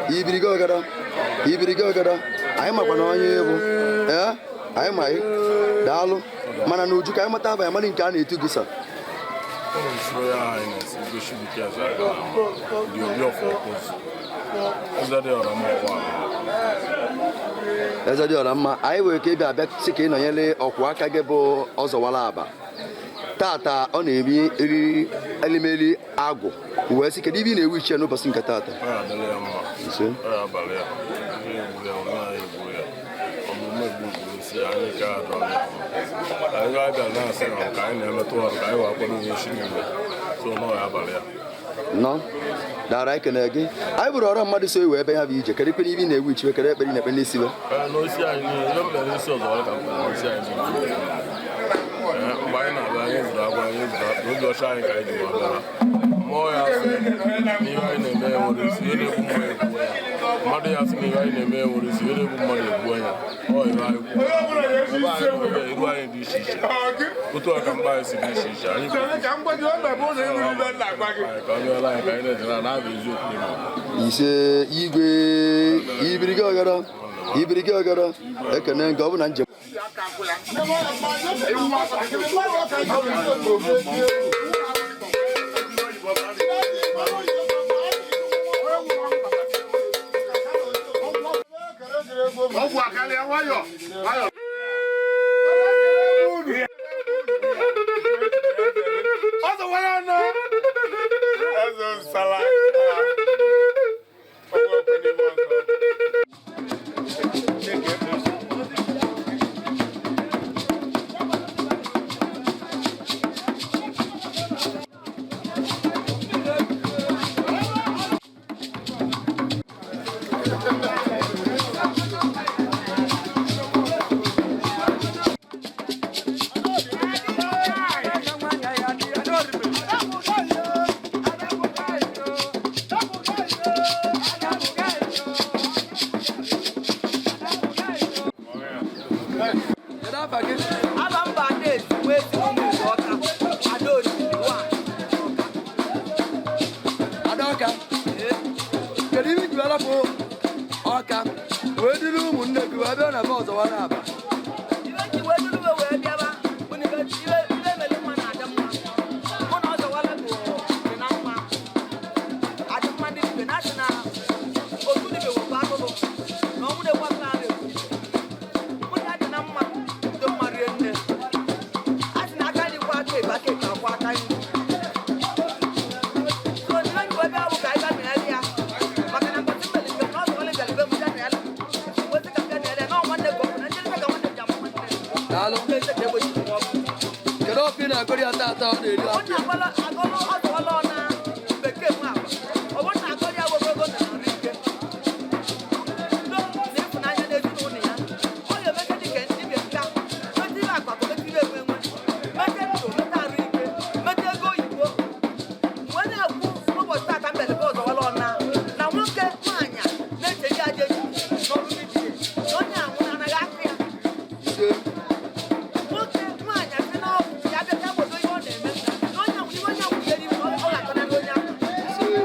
Ibirigo ọgada, ibirigo ọgada, anyị makwa na onye bụ ee anyị ma ị daalụ mana na uju ka anyị mata aba ya mara nke a na-etu gị sa. His Royal Highness Igwe Chibuike Azaga, the Obi of Okozi, Eze dị ọra mma ụwa. Eze dị ọra mma, anyị were ka ị bịa abịa sị ka ị nọnyere ọkwụ aka gị bụ ọzọwara aba tata. Ọ na-eri eriri elimeli agwụ wee sị, kedu ibe ị na-ewu iche n'ụbọchị nke tata? Ọ ya adịla ya mma. Ise. Ọ ya abalị ya, ndị egburu ya, onwe anyị egburu ya, ọmụmụ egbu gburu isi anyị ka adọ ya. Anyị ga-abịa na-asị na ka anyị na-emetụ ọrụ ka anyị wee kwado onwe isi niile, so na ọ ya abalị ya. Nọ dara anyị kene gị. Anyị bụrụ ọrụ mmadụ so iwe ebe ya bụ ije. Kedu ekpere ibe ị na-ewu ichiwe? Kedu ekpere ị na-ekpe n'isi we? Ee, n'osi anyị niile, ihe m mere n'isi ọzọ ka m kwuru n'osi anyị niile. Ee, mgbe anyị na-abịa, anyị zụrụ agwa, anyị zụrụ akpa, obi ọcha anyị ka anyị ji wee bịara. Mmụọ ya sị na ihe anyị na-eme ya nwere isi, ihe na-egbu mmadụ egbuo ya. Mmadụ ya sị na ihe anyị na-eme ya nwere isi, ihe na-egbu mmadụ egbuo ya. Ọ ihe anyị kwuru. Ebe anyị nọ ebe iru anyị dị iche iche. Otu a ka mkpa anyị si dị iche iche. Anyị kwuru anyị ka ọ bịara anyị ka anyị na-eje na na-abụ eziokwu n'ime. Ise. Igwe, ibirigo ọgara, ibirigo ọgara, ekene nke ọ bụ na njem. Ọgwụ akarịa, nwayọ nwayọ. Ọzọ nwere anọ. Eze nsala. Ọgwụ okwu n'ime ọzọ. Ọka, kedu ihe iji arapụ Ọka wee dịrị ụmụnne gị wee bịa na be Ọzọwara Aba? Iwe ji wee duru wee bịaba bụ na iwe iwe mere mma na-adị mma. Mụ na Ọzọwara bụ dị na mma. Adị mma ndị ibe na asị na otu dibịa wekwa atụrụ na ọnwụ na-ekwu atụrụ a na-ekwu. Mụ na ya dị na mma, dị mma rie nne. A sị na aka nri kwọ aka ekpe, aka ekpe akwọ aka nri. So iwe ji wee bịa bụ ka anyị bịa nọnyere ya. Maka na mbọsị mere njem na Ọzọwara bịara be m bịa nọnyere m. Wee sị ka m bịa nọnyere ya, na ọ nwanne ka ọ bụ na ndị ka nwanne ji ama nwanne. Daalụ. Kedu ọfụ ị na-agụrụ ya tata ọ na-eri Ọ afọ ya? na-agọlụ agọlụ Ọzọwara na bekee nwe agba. Ọ bụrụ na agọlụ ya ogologo na arụ ike. Udo na ịfụnanya n'ezinụlọ ya. Ọ ga-emete dịka dibịa nka, mete ihe akpakọ, mete ihe enwe enwe, mete ndụ, mete arụ ike, mete ego oyibo. Mgbe na-ekwu n'ụbọchị tata mbelebe Ọzọwara ọna na nwoke nwaanyị a na-eche aja echiche n'ọrụ dibịa, na onye anwụ anaghị akụ ya. Ise. Nwoke nwaanyị asị na ọgwụ ya bịa bịa kwado ihe ọ na-eme na onye anwụ ihe onye anwụ ihe n'ihu na ọ ga-akọnarị onye ahụ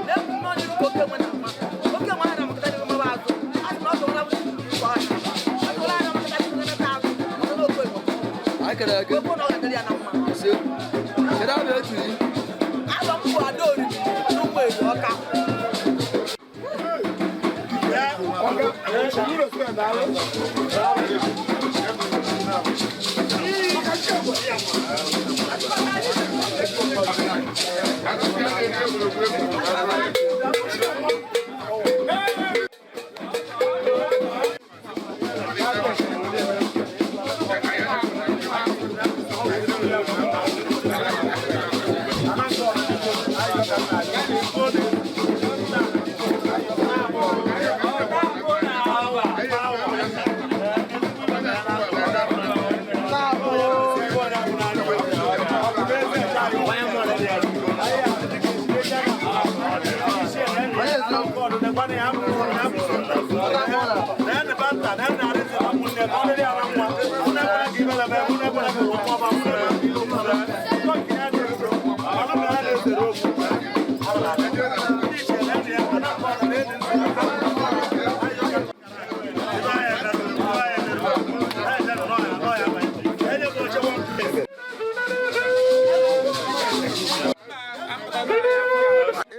na-ekwu nnọọ n'iru ka oke nwe na mma oke nwe ahụ na-amakọta n'iru maba azụ a sị na Ọzọwara bụ n'iru ọha Ọzọwara na-amakọta n'iru nata azụ maka na oke nwe Anyị kelere gị. okwu na ọ ga-adịrị ya na mma. Ise. Kedu abụ etu yi? Abụ m bụ Adaori n'Ụmụeri Ọka.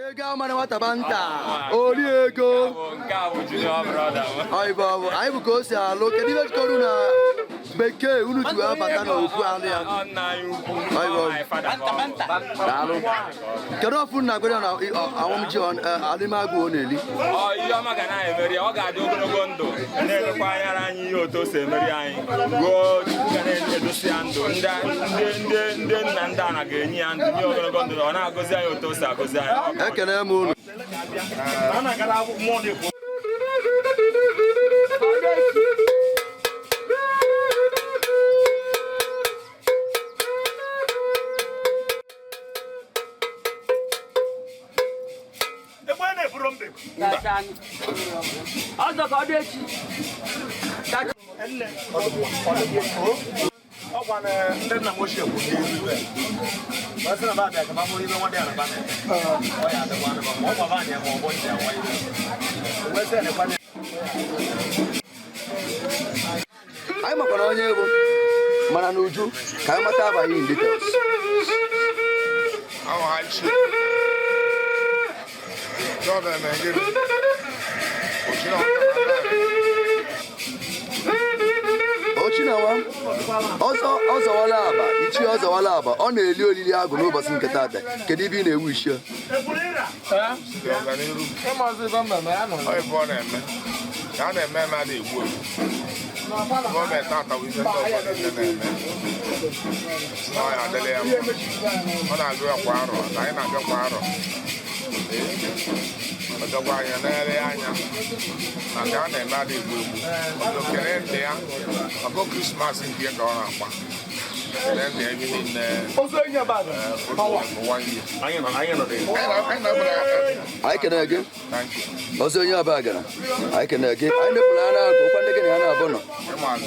Ego amara nwata ba nta ori ego. Nke a bụ junior brother m. Ọ bụ ọ bụ anyị bụ ka o si alụ. Kedu ihe jikọrọ na bekee unu ji wee bata n'okwu alụ ya? Ọ nna anyị ukwu. Ọ bụ. Ọ my father ka ọ bụ. Daalụ. Kedu ọfụ unu na-agụrụ ya na awamji alịmagụ ọ na-eli? Ọ ihe ọma ga na-emeri ya. Ọ ga-adị ogologo ndụ na-elekwa anyara anyị ihe otu o si emeri anyị ruo Chukwu ga na-edosi ya ndụ ndị ndị ndị nna ndị ana ga-enye ya ndụ nye ogologo ndụ ọ na-agọzi anyị otu o si agọzi anyị. Ọ ka ọ Ekele m unu. Ọzọ ka ọ dị echi. Ọkwa na ndị nna m ochie kwuru n'ihu ibe ma sị na ba bịa ka ba bụrụ ibe nwa dị ya na ba na-eme ọ ya adịkwa anụ ma ọ gwaba anyị ma ọ bụ ndị awa ibe wee sị ya nekwa. Anyị makwara onye bụ mana n'uju ka anyị mata abaghị in details. Àwọn àìsí. Jọ́dọ̀ Nàìjíríà. Òṣìṣẹ́ ọ̀gá. Ochinawa ọzọ Ọzọwara Aba, ichie Ọzọwara Aba, ọ na-eli olili agụ n'ụbọchị nke tata. Kedu ibe ị na-ewu ichie? Ọganiru. Ọ ife ọ na-eme. Ka a na-eme eme adịghị egbu egbu. Gọọmenti atawa ife ndị ọzọ niile na-eme. Na ọ ya adịla ya mma. Ọ na-agụ ya kwa arọ, na anyị na-abịa kwa arọ. Ọ dọkwa anya na-ele anya na ka a na-eme adịghị egbu egbu. Ọdọ kele ndị ya maka Krismas nke ya ka ọ na-akpa. Kele ndị ya ebe niile. For one year. Anyị na-agbara Anyị kene gị. Thank you. Ọzọ onye ọba gara, anyị kene gị. Anyị mepụrụ anya akụ ụkwa ndị gị na ya na-abụ nọ.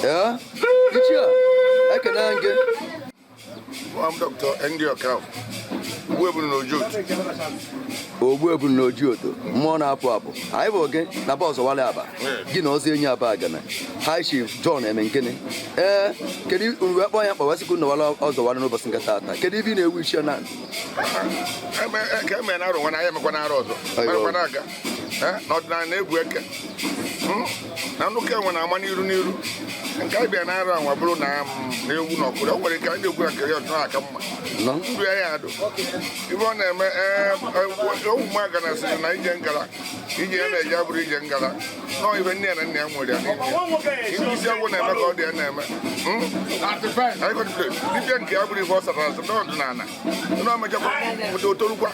Ee, ichie a, ekene gị. I'm Dr. Andy Okao. Ugbu ebunu n'Ojoto. Ogbu ebu na oji odo mmụọ na-apụ apụ. Anyị bụ gị na bọọsụ Wale Aba gị na ọzọ enyi Aba Agana High Chief John Emenkene. Ee, kedu unu wee kpọọ ya mkpa wee sị ka unu wale ọzọ wale n'ụbọchị nke taata? Kedu ibe ị na-ewu ichie na Ka eme na arụ nwa na ya emekwa na arụ ọzọ Ayo. merekwa na aga. N'ọdịnala na-egwu eke. Na nnukwu enwe na-ama n'iru n'iru nke anyị bịa na arụ anwa bụrụ na na ewu na ọkụrụ o nwere ike anyị na-egwu na nke ya ọdịnala aka mma nọ ndụ ya ya adụ ife ọ na-eme ụmụ agana sịrị na ije ngala ije ya na-eje abụrụ ije ngala nọọ ife nne ya na nna ya nwere ya n'ime ya. Isi agwụ na-eme ka ọ dị ya na-eme. Anyị kọtụrụ dibịa nke ya bụrụ ife ọ sara asị n'ọdịnala na o mechakwa pụta otorukwa.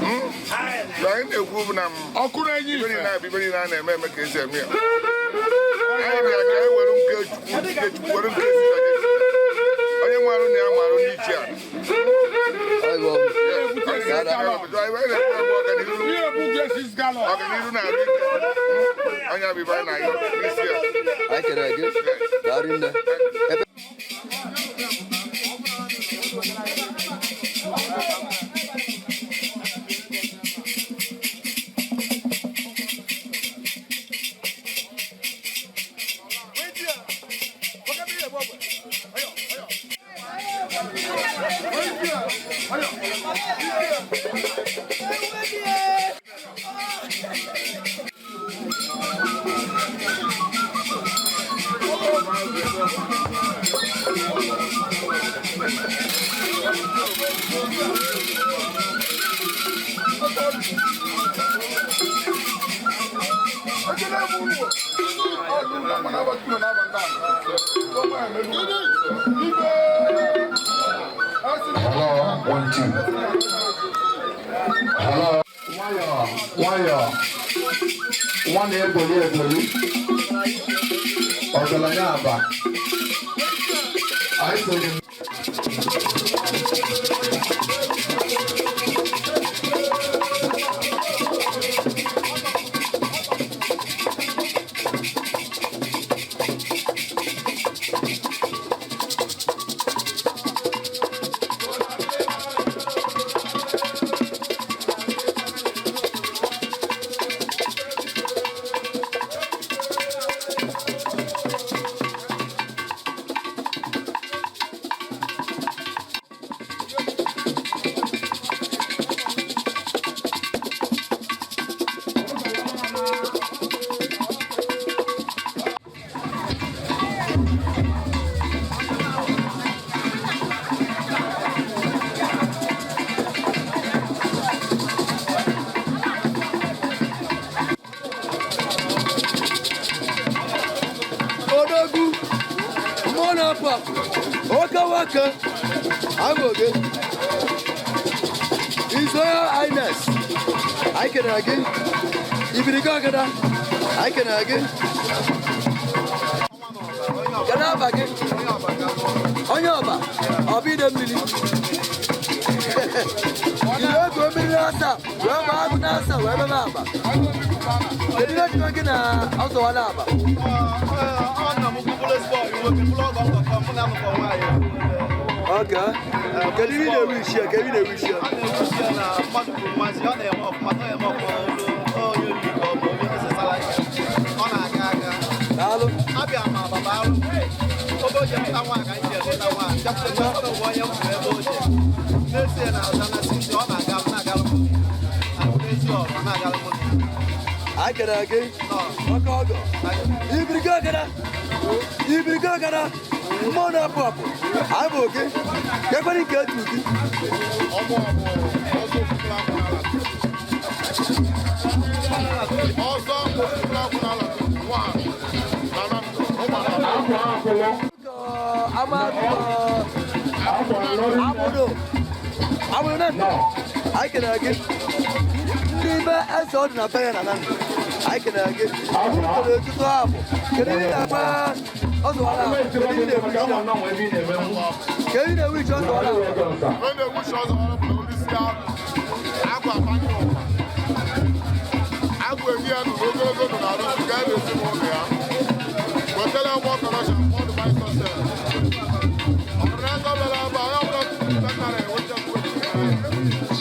Mgbe anyị na-ekwu bụ na Ọkụ na-enye ife ife. niile abụ ife niile a na-eme eme ka esi eme ya. Anyị bịara ka anyị were nke Chukwu nke Chukwu were nke esi na Jesu. Onye nwe arụ na ya marụ ndị ichie a. Ayiwa. Ihe bụ Grace gallon. Ọganiru na-arụ ike onye abụ ife anyị na-ayọ n'isi ya. Anyị kelere gị, daalụ nne. Ebe Hello, one, two. Hello. Nwayọọ, nwayọọ. Nwa na-egoli egoli. Ọgaranya Aba. Anyị sịrị Odogwu mmụọ na-apụ apụ, oke nwoke agụgị, His Royal Highness, anyị kelere gị. Ibirigo ọgada, anyị kelere gị. Kedu aba gị? Onye ọba ọba ide mmiri jiri oge mmiri asa wee gbaa agụ n'asa wee mebe aba. Kedu ihe jikọ gị na ọzọwala aba? Okay. Kedu ihe ị na-ewu isi ya? Kedu ihe ị na-ewu isi ya? Daalụ. Anyị kelere gị. Oke ọgọ. Ibirigo ọgada. Ibirigo ọgada. Mmụọ na-apụ apụ. Anyị bụ gị. Kekwere nke etu gị. Ọzọ ofukwala nwa na Ama Amodo. Amodo na anyị kelere gị. Ndị be eze ọdụ na be ya na na ndụ. Anyị kelere gị. Unu kere ọtụtụ abụ. Kedu ihe na-agba ọzọwara abụ? Kedu ihe na-ewu isi ya? Kedu ihe na-ewu isi ọzọwara abụ? Onye na-egwusi ọzọ ọrụ bụ onye isi agụ. Agụ abanye ụwa. Agụ emi ya nụrụ ogologo nụ na arụsị gaa n'ezinụlọ ya. Wetara nwa ọkọrọcha mmadụ baịsọsel. Ọbụrụ na eze ọbịara ebe a, onye ọbụla tupu nna na-enweta mgbe.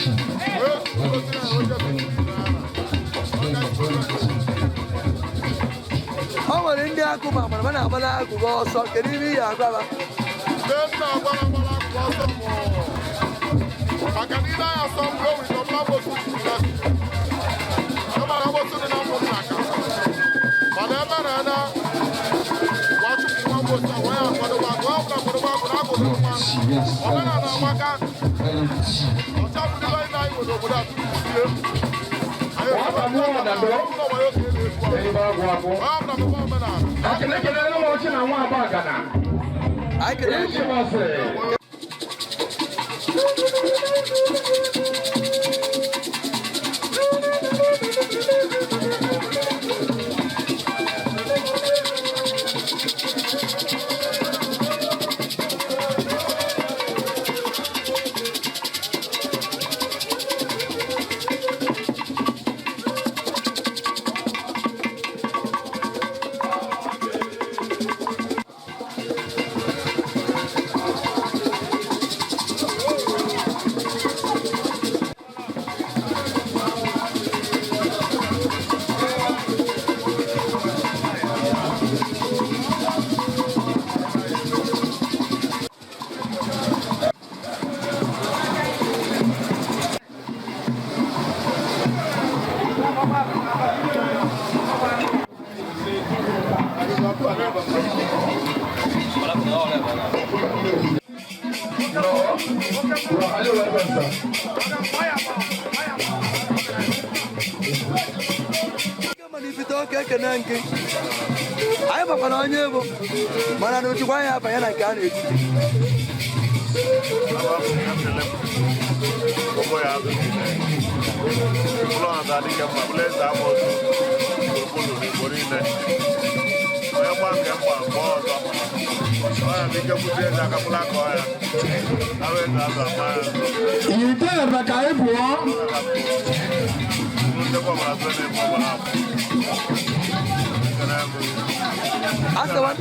O nwere ndị akụ ma mara mana agbala agụgụ ọsọ. Kedu ihe ị ga-agwa ha? Ndị nna agbara agbara akwụkwọ ọsọ bụ maka na ile anya sọ mgbe o nwere ọbụla gbosi na ebe na gbosi dị na mbụ nna ka mana ebe na ene gwachukwu nwa mgbosi a wee akwadobe agụ ọ bụla akwadobe agụ na agụ nwa omenala amaka ọcha bụ ndị anyị na-anyị nwere obodo a tupu sie anyị Anyị kelere gị. Mana ifite ọka ekene nke anyị makwara onye bụ mana na ochikwa anyị abanye na nke a na-etiti. Ụmụ ya azụ ụlọ ọzọ adịghị mma bụla eze ama otu gburugburu n'Igbo niile. Onye gba nke mgba mgbe ọzọ ọya bụ ike kwuchi eze aka bụla aka ọya ahụ eze azụ ama ya nso. Ite ebe ka anyị pụọ. Ndekwa ọbara sọ na-eme ọbara abụ ekene m. Asọwa.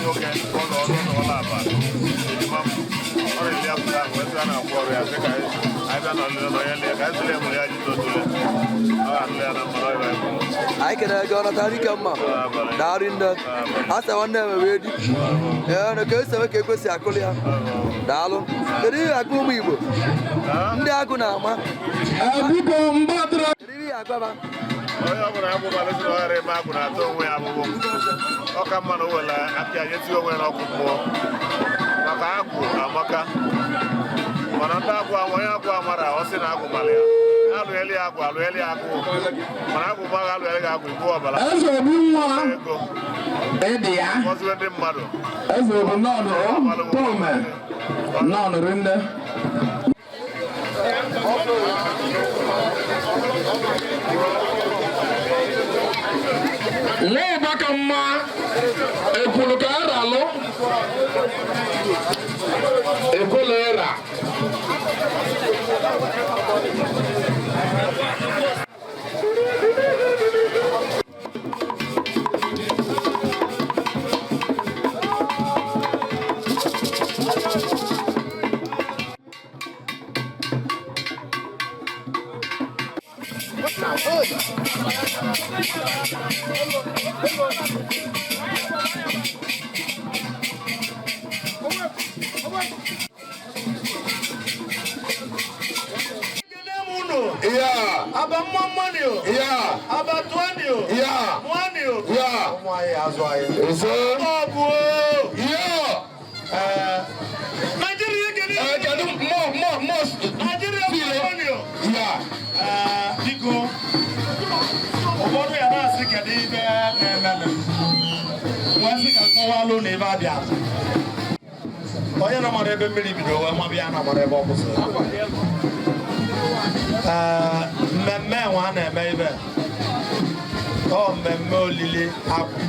Nwoke ụlọ ọrụ n'ụlọ aba ejima m ọ na-eli apụta ahụ ezi a na-agwọ ọrịa sị ka anyị bịa nọlele na onye lie ka anyị tụlee mụrụ ya ji totule ọ ga-atụle ya na mmanụ ọrịa ekwu. Anyị kelere gị. Ọnatara ike mma daarị nne asa nwanne m wee di ee na ka esi eme ka ekwesị akụlị ya. Daalụ. Kedu ihe agụ ụmụ Igbo ndị agụ na-ama? Biko mgbe ọdịrị. Kedu ihe agwa ha? Onye ọbụla agbụbalị sị na ọ ghara eme agwụ na-ata onwe ya abụbụ. Ọ ka mma na o were aka ya nyetụ onwe ya n'ọkụ mmụọ maka agwụ amaka. Mana ndị agwụ ama onye agwụ amara ọ sị na agwụ mara ya alụgheli ya agwụ alụgheli ya agwụ mana agwụ ma alụgheli gị agwụ igbu ọbara. Eze obi nwa. Ego. Ịdị ya. Gọziwe ndị mmadụ. Eze obi nọọnụ tome nọọnụ rinne. Nwa ụba ka mma ekwulu ka aralụ ekwulu ịra. Yeah. Aba mmamma ni o. Yeah. Aba tụọ ni o. Yeah. Mụọ ni o. Yeah. Ụmụ anyị azụ anyị. Ise. Ọ bụ o. Yeah. Nigeria ekele. Kedu mọ mọ mọ. Nigeria mmamma ni o. Yeah. Biko, ụfọdụ ya na-asị kedu ibe na-emenụ. Wee sị ka nkọwalụ na ebe abịa. Onye na mara ebe mmiri bido wee mabịa na mara ebe ọ kwụsịrị. Ee, mmemme enwe a na-eme ibe ọ mmemme olili akwụ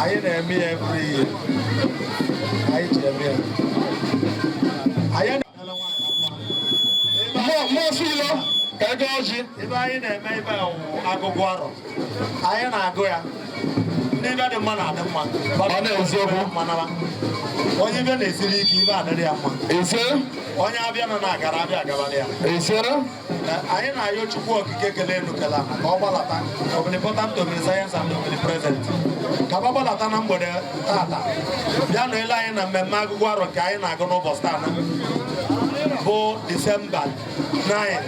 anyị na-eme ya every year. Anyị ji eme ya anyị na-ele nwaanyị mma. Mọ mọ filo ka ego ọjị. Ebe anyị na-eme ibe wụ agụgụ arọ anyị na-agụ ya. Ndị Ndị ibe dị mma na-adị mma. Ọ na-eziokwu. Mma naba. Onye ibe na-esiri ike, ibe adịrị ya mma. Ise. Onye abịa nọ na-agara abịa agabara ya. Ise. Anyị na-ayọ Chukwu Okike kele elu kele ala ka ọ gbalata omnipotent, omniscience and omnipresent, ka ọ gbalata na mgbede tata bịa nọele anyị na mmemme agụgụ arọ nke anyị na-agụ n'ụbọchị taa bụ Disemba 9,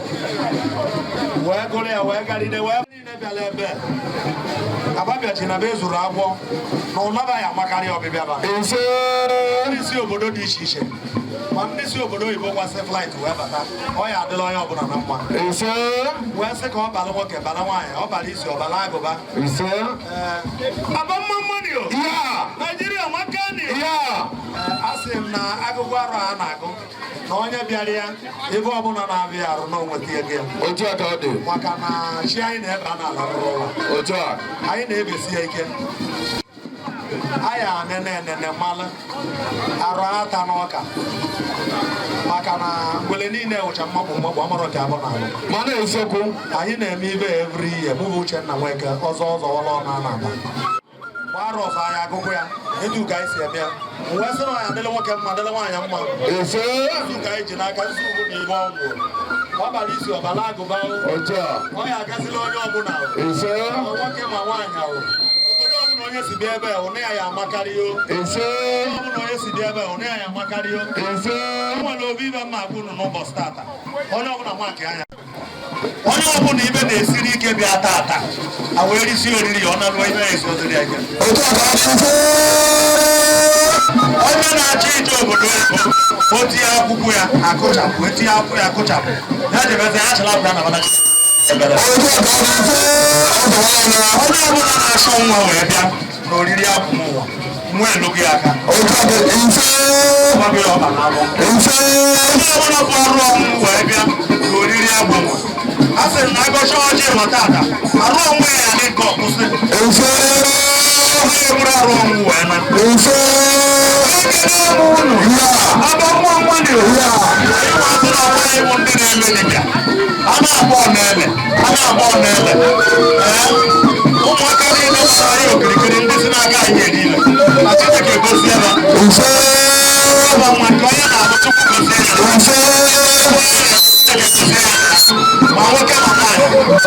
wee gụrụ ya wee garide wee niile bịara ebe ababiachi na be zuru agwọ na ụnaba ya amakarị ọbịbịa ba. Ise. Ndị si obodo dị iche iche ma ndị si obodo oyibo kwasị flight wee bata, ọ ya adịla onye ọbụla na mma. Ise. Wee sị ka ọ bala nwoke, bala nwaanyị, ọ bala isi, ọ bala agụba. Ise. Aba mma mmadụ o. Ya. Naijiria makani. Ya. A sị m na agụgụ arọ a na-agụ na onye bịara ya ebe ọbụla na-abịa arụ na onweta ego ya. Otu a ka ọ dị. Maka na chi anyị na-ebe a na-ala rụrụ ụlọ. Otu a. Anyị na-ebesi ya ike, anyị anene enene mmalụ arụ ata n'ọka, maka na mgbele niile wụcha mmakpụ mmakpụ amarọ nke abụ na alụ. Mana eziokwu. Anyị na-eme ibe every year. Mụ bụ Uchenna Nweke ọzọ ọzọ ọla ọna na-aba mgbe arọ ọzọ anyị agụgụ ya etu ka anyị si eme ya. Wee sị na ya adịla nwoke mma, adịla nwaanyị mma. Ise. Etu ka anyị ji n'aka nsogbu na ibe ọgwụ ọbara isi ọbara agụba. Otu a. Ọ ya agazila onye ọbụla. Ise. Ma nwoke ma nwaanyị ahụ, obodo ọbụla onye si bịa ebe a, ụnụ ya ya amakarị o. Ise. Ọbụla onye si bịa ebe a, ụnụ ya ya amakarị o. Ise. O nwere obi ibe mma agwa unu n'ụbọchị tata. Onye ọbụla nwa nke anya, onye ọbụla ibe na-esiri ike bịa tata a wee risi oriri ya, ọ na-alụọ ibe ya esi oziri ya ike. Otu a ka ọ dị. Ise. Onye na-achọ ije obodo oyibo, o tinye akwụkwọ ya akụchapụ, etinye akwụkwọ ya akụchapụ ya, jebezi ya chịlapụ ya na bana ebere. Otu a ka ọ dị. Ise. Ọ dị na. Onye ọbụla na-achọ nwa wee bịa n'oriri akwụm ụwa nwa elughị aka. Otu a ka ise. Ọgbago ya ọba n'abọ. Ise. Onye ọbụla bụ arụ ọnwụ wee bịa n'oriri agbụ nwa, a sị m na agọcha ọjị ma tata arụ ọnwụ ya ya dị nke ọkwụsị. Ise. Onye eburu arụ ọnwụ wee na Ise. ekele m unu. Ya. Aba nwa mmadụ. Ya. Anyị na-atụ na ọnwa anyị bụ ndị na-eme dibịa a na-agba ọnaele, a na-agba ọnaele. Ee, ụmụaka niile gbara anyị okirikiri, ndị si n'aka anyị niile na Chineke gozie ha. Ise. Ọba nwa nke onye na-abụ, Chukwu gozie ya. Ise. Chineke gozie ya, ma nwoke ma nwaanyị,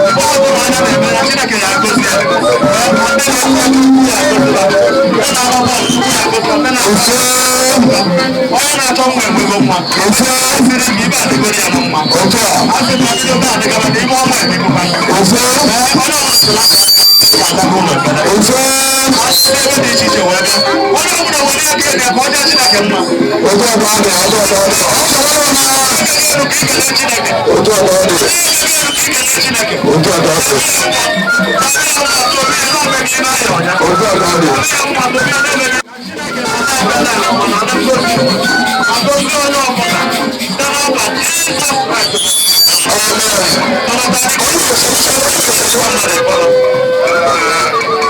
ebe ọ bụla anya na-eme ya, Chineke ya agozi ya. Ee, ma ndị na-eme, Chukwu ya agozi ha, ndị na-agba bọọlụ, Chukwu ya agozi ha, ndị na-agba, onye na-achọ nwa enwego nwa. Ise. Siri ka ibe adịgoro ya na mma. Otu a. A sị na ọdịgo be adịgaba na ibe ọma emegokwa. Ise. Ee, onye ọbụla sịla ga-adago ụlọ ekpere. Ise. Asị ebe dị iche iche wee bịa, onye ọbụla were aka ede ka ọ jaa Chineke mma. Otu a ka ọ dị. Otu a ka ọ dị. Ọ sọrọ na. Elu ka ikele Chineke. Otu a ka ọ dị. Elu ka ikele Chineke. Otu a ka ọ dị. Otu a ka ọ dị.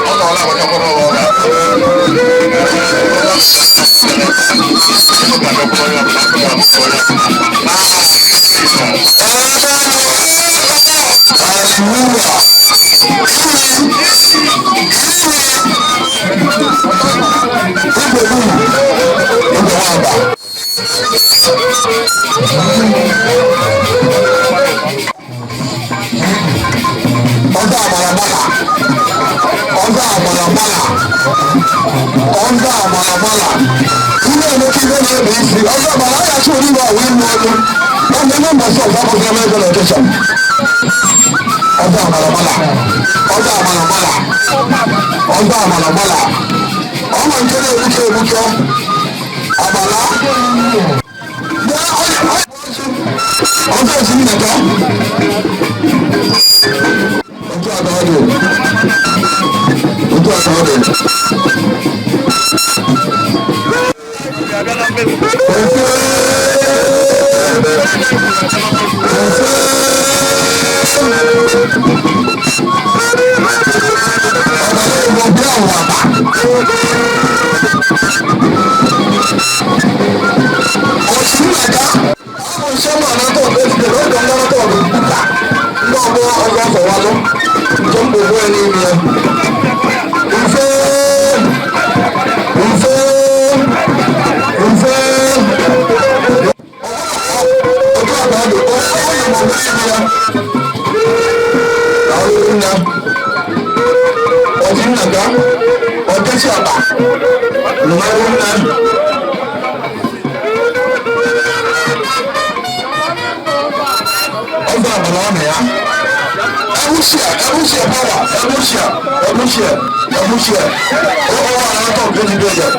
Ọ nọọla agbachakwara ụwa, ọ ga-abịakwara onye ọbụla, ọ ga-abụkwa onye ọbụla. Hallelujah. Igwe dum, igwe nwamba. Ọzọ agbara gbala. Ọzọ agbara gbala. Ọzọ agbara gbala. Ihe emeka ihe na-ebe isi. Ọzọ agbara ọ ga-achọ oriri ọwa ịnụ olu. Ọ bụ ihe mbọsị ọzọ abụghị ebe ego na-ekesa. Ọzọ agbara gbala. Ọzọ agbara gbala. Ọzọ agbara gbala. Ọma nke na-egbuke egbuke. Agbala. Bịa, ọzọ esi nneka. Otu a ka ọ dị. Otu a ka ọ dị. Ọ̀gá bí àwọn àbá. Ọ̀sùn nàga. Àwọn iṣẹ́ náà náà tó ọ̀dọ́ ti dẹ̀ lọ́dọ̀ ńlọ́rọ́ tó ọ̀dọ̀ kúta. Ndị ọgbọ ọzọ fọwalụ nke mkpogbu ya n'ime ya. Ife. ya. Daalụ nne. Ọdị nna ga, ọdịchi akpa, mmadụ nne. Ọzọ abụla ọ na ya. Ebusia, Ebusia power, Ebusia, Ebusia, Ebusia. Ó wà látọ̀ gbẹ́dígbẹ́dẹ́.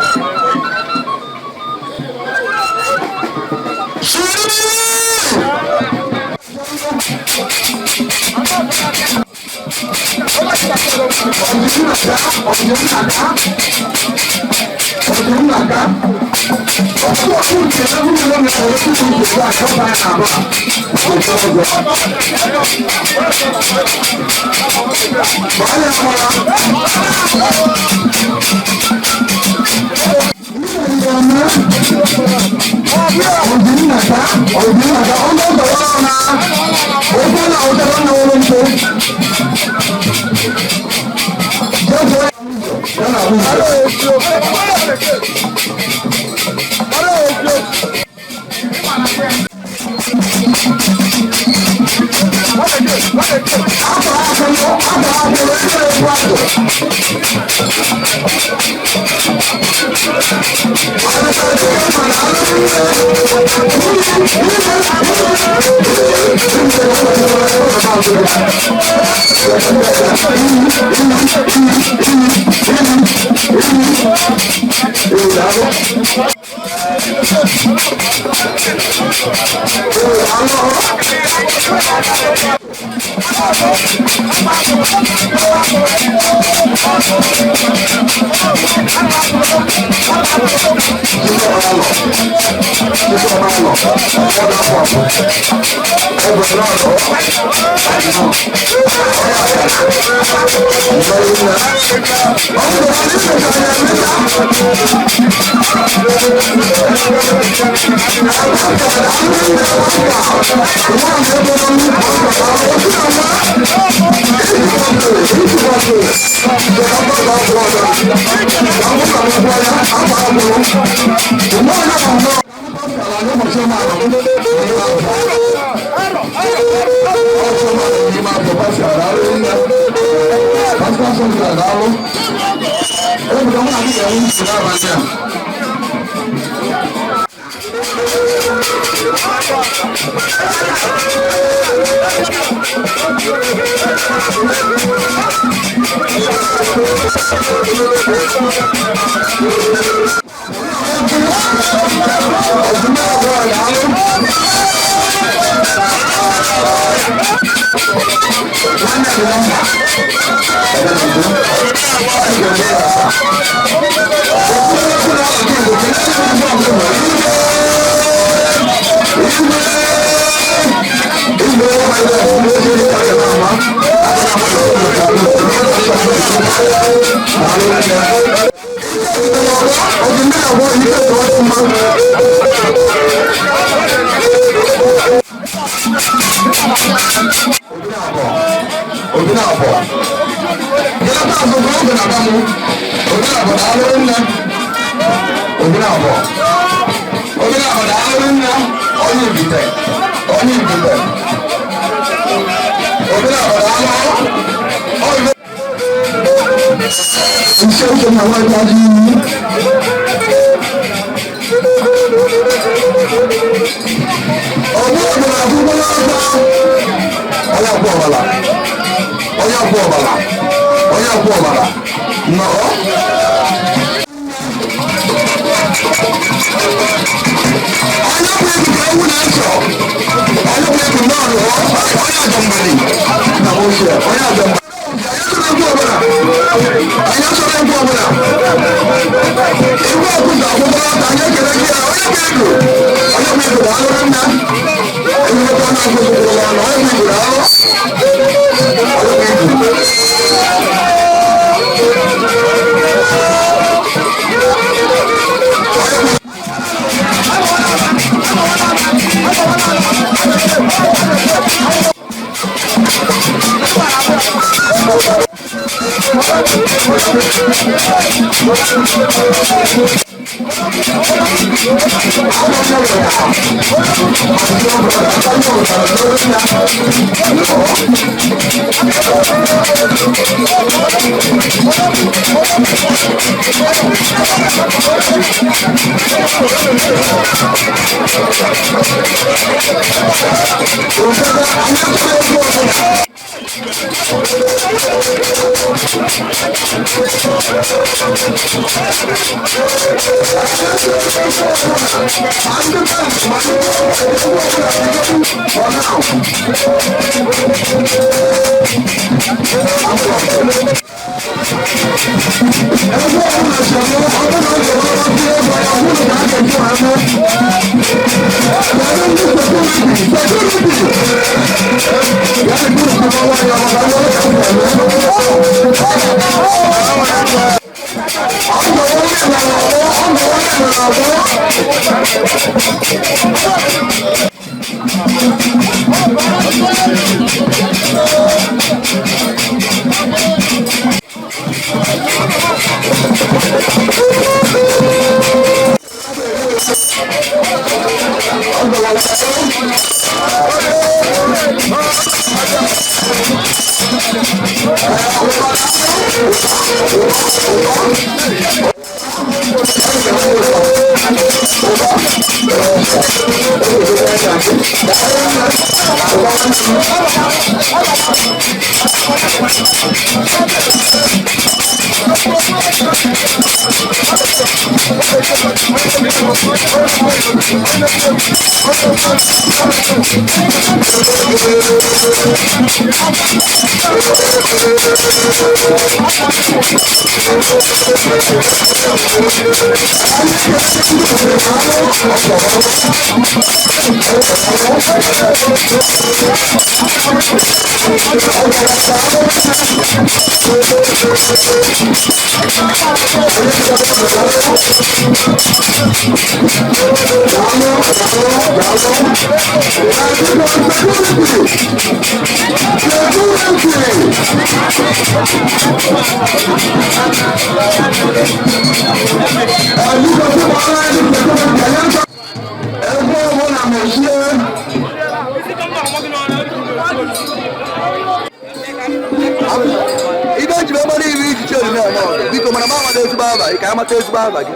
Ibe eji mara iri ichiche ori na-eme ọgụ biko mana m amata ezigbo aba gị ka amata ezigbo aba gị.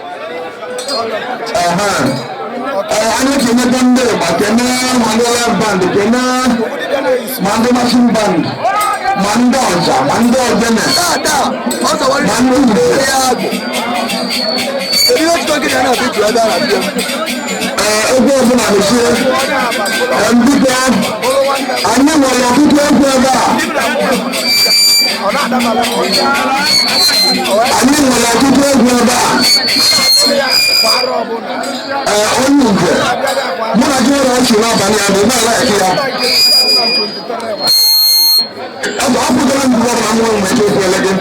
Anyị kenete ndị ịgba kene ma ndị live band kene ma ndị machine band ma ndị ọja ma ndị ogene Tata ọ sọwara ma ndị ude. ya agụ. Kedu ihe ọchịchọ gị na na-abịa iji ebe a na-abịa? Ee, egwu ọbụla mechie. Biko, anyị nwere ọtụtụ egwu ebe a. Anyị nwere ọtụtụ egwu ebe a. Ee, onye nze, mụ na gị nwere ọchị n'abalị a bụ na eke ya. Ọ bụ apụtara m mgbe ọbụla m nwere mgbe ekwu ele gị.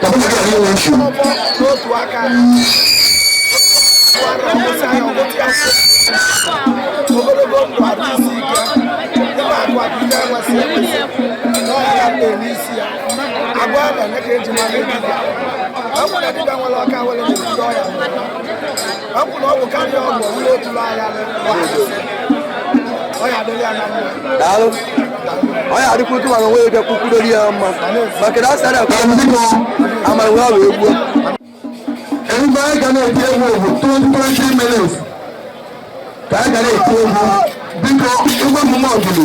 Ka mụ na gị ghara inwe nsogbu. Ogologo ndụ adị isi ike ịba akụ akụ ife enwesị enwesị n'ọhịa ya na-eme isi ya agwa a na-eme ka eji mara dibịa ọgwụ na dibịa nwere ọka nwere na-ebido ọya ọgwụ na ọgwụ karịa ọgwụ onwere otulu ahịa ọya adịrị ya na mma. Daalụ. Onye adịkwu tụ mana onwe ya bịa kwukwudori ya mma maka na asara akwa amara nwe ahụ egbuo. Ebe anyị ga na-eti egwu bụ 20 minutes ka anyị ga na-eti egwu. Biko, igwe emume ọdụlụ.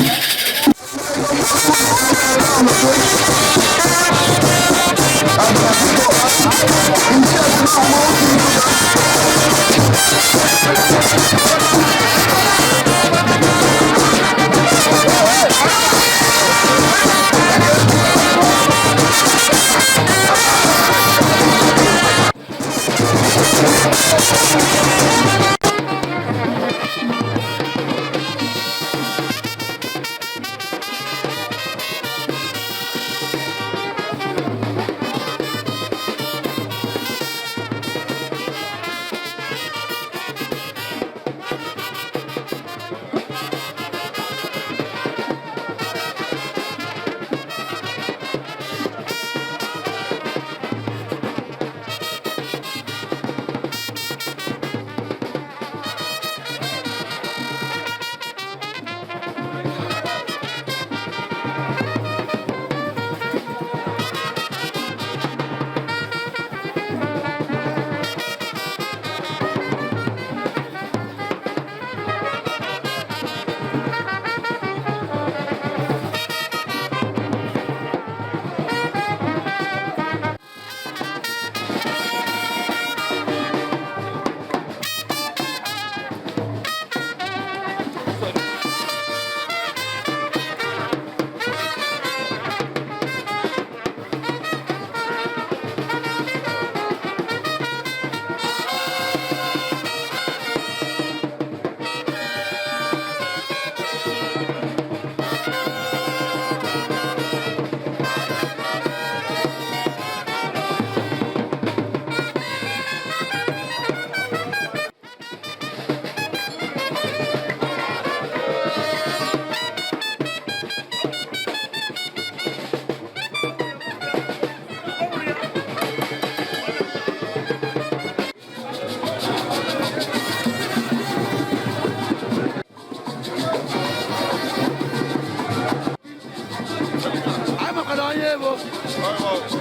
onye bụ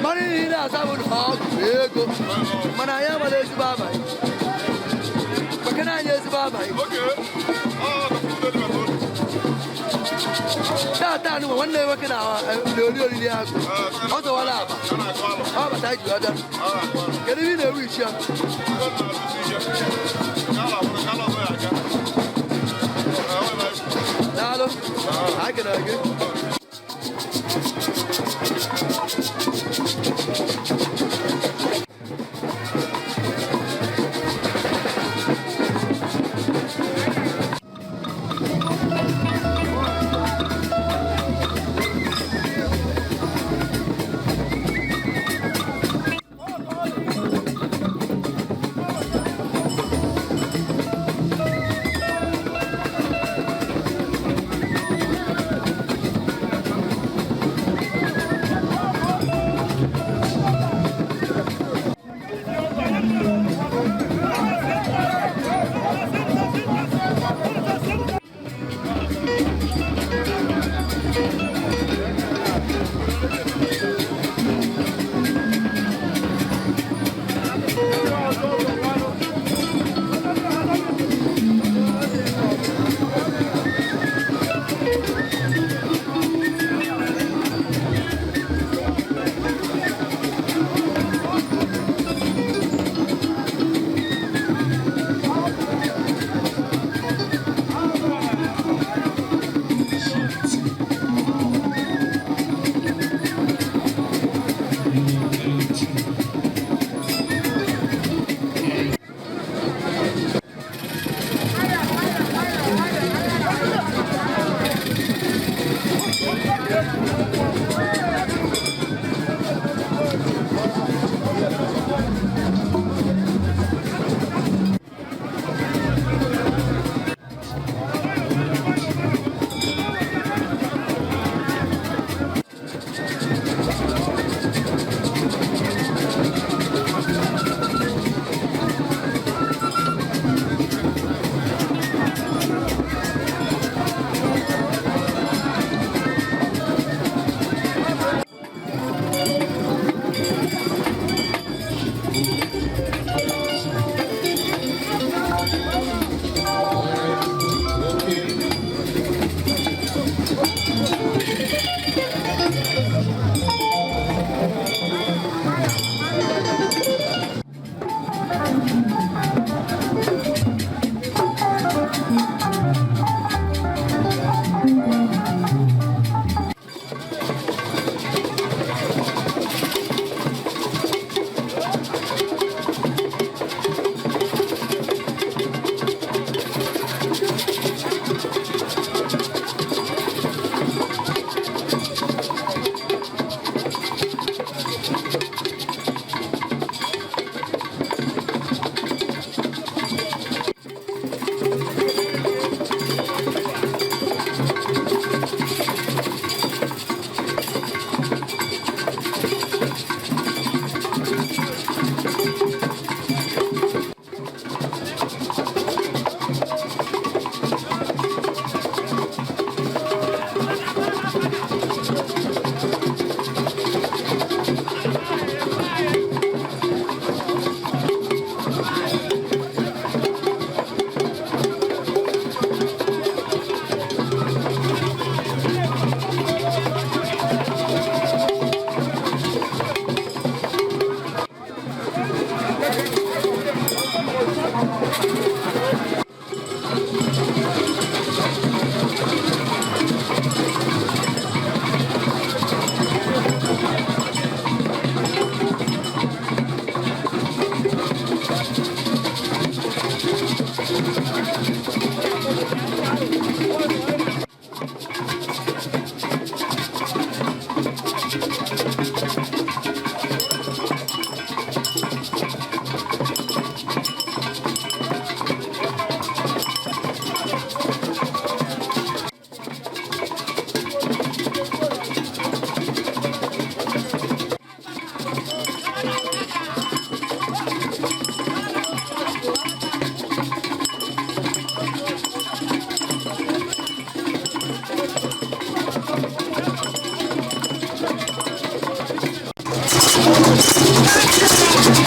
mara ihe ị na-asa bụ na ọgwụ ego mana anyị amara ezigbo abalị maka na anyị ezigbo abalị tata anụ nwanne nwoke na na-eri oriri agụ ọ zọwara aba ọ bata ji ọbịa. Kedu ihe ị na-ewu ichi ya? Daalụ, anyị kelere gị.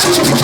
Thank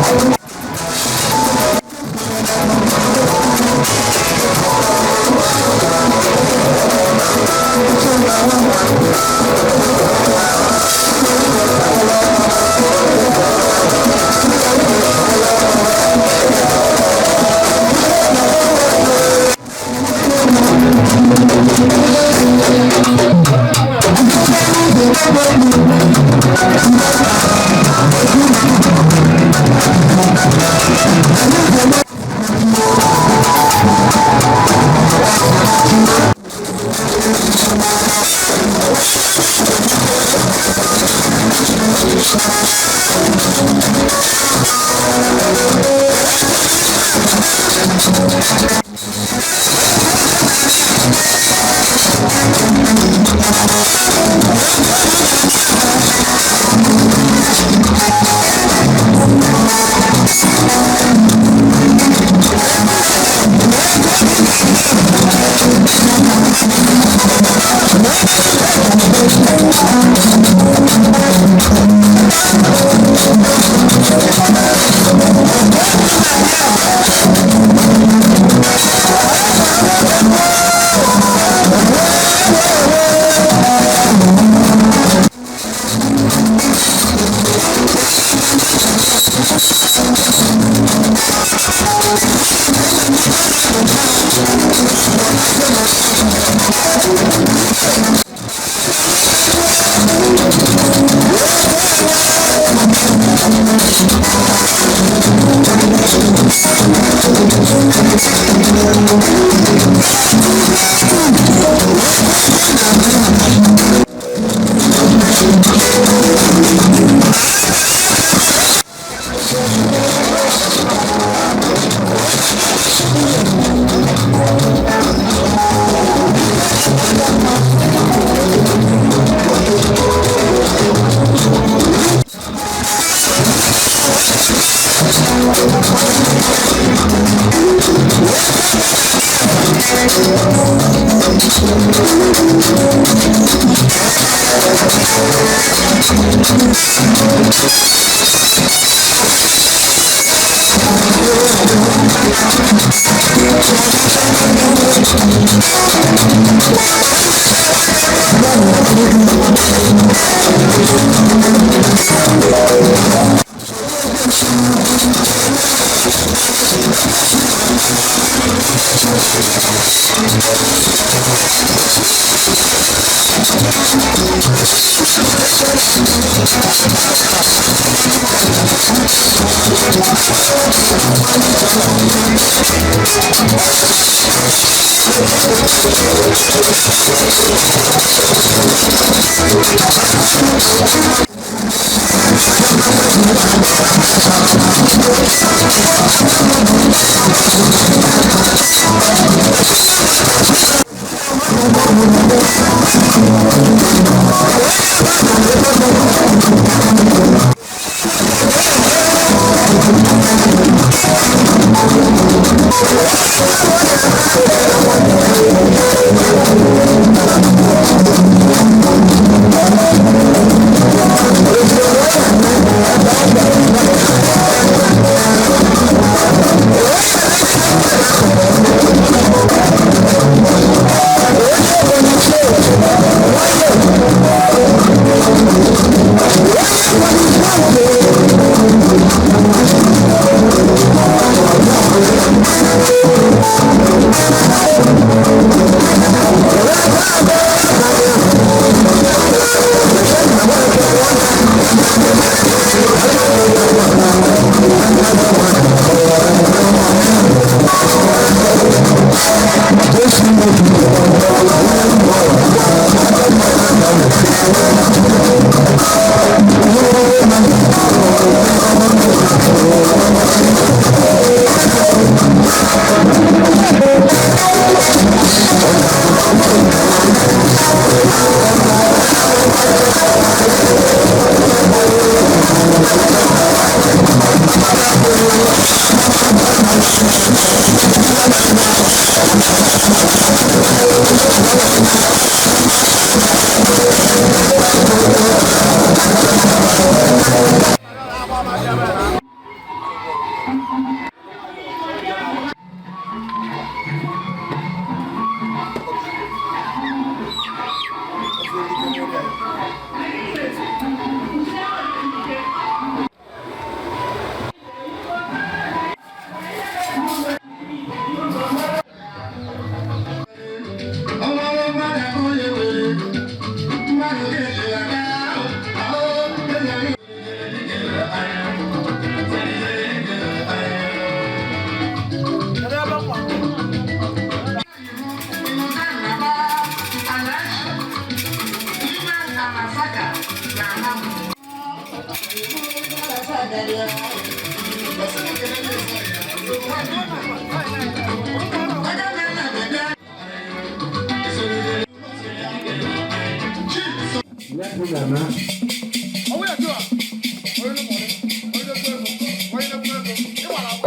Thank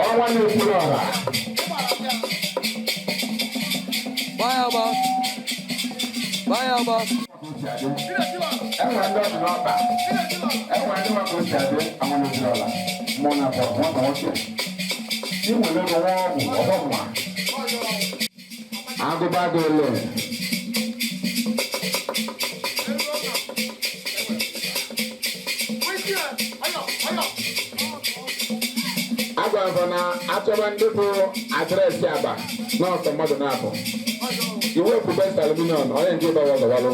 Ọnwa na-ekwuru ọra. Gbaa ya agba. Gbaa ya agba. Enwere ndị ọdụ n'ọba. Enwere ndị maka osi adị ọnwa na-ekwuru ọra. Mụ na bụ nwata nwoke. Ị nwere ego nwa ọgwụ ọgbọ nwa. Agụba gị ole. Agwara m na achọba ndị bụ adreesị Aba n'ọsọ mmadụ na-abụ. Iwu ekwu best aluminium onye nke ịgbawa ọgawalụ.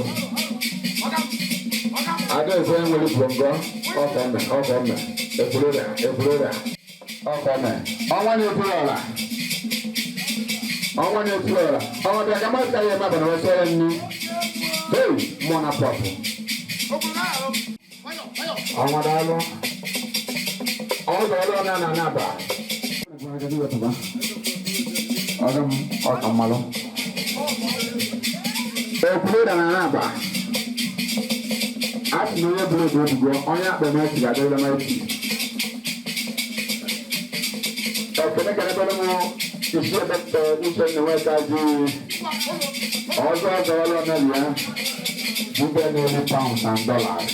Adreesị onye nwere bongo ọkọme ọkọme ekwurịa ekwurịa ọkọme. Ọnwa na-ekwuru ọla. Ọnwa na-ekwuru ọla. Ọnwa bịa ka mmadụ ka ya eme abalị wesịrị nri. Hey, mụ na pọpụ. Ọnwa daalụ. Ọzọ ọrụ ọna na anaba. Ọga m ọka mmalụ. Ekwuru na anaba. A sị na onye bụrụ ebu ebugo, onye akpa maiti ga-adịrịla maiti. Ekene kenebere m isi ebete uche nna nweta ji ọzọ ọzọ ọrụ ọnọdụ ya bube n'elu pounds and dollars.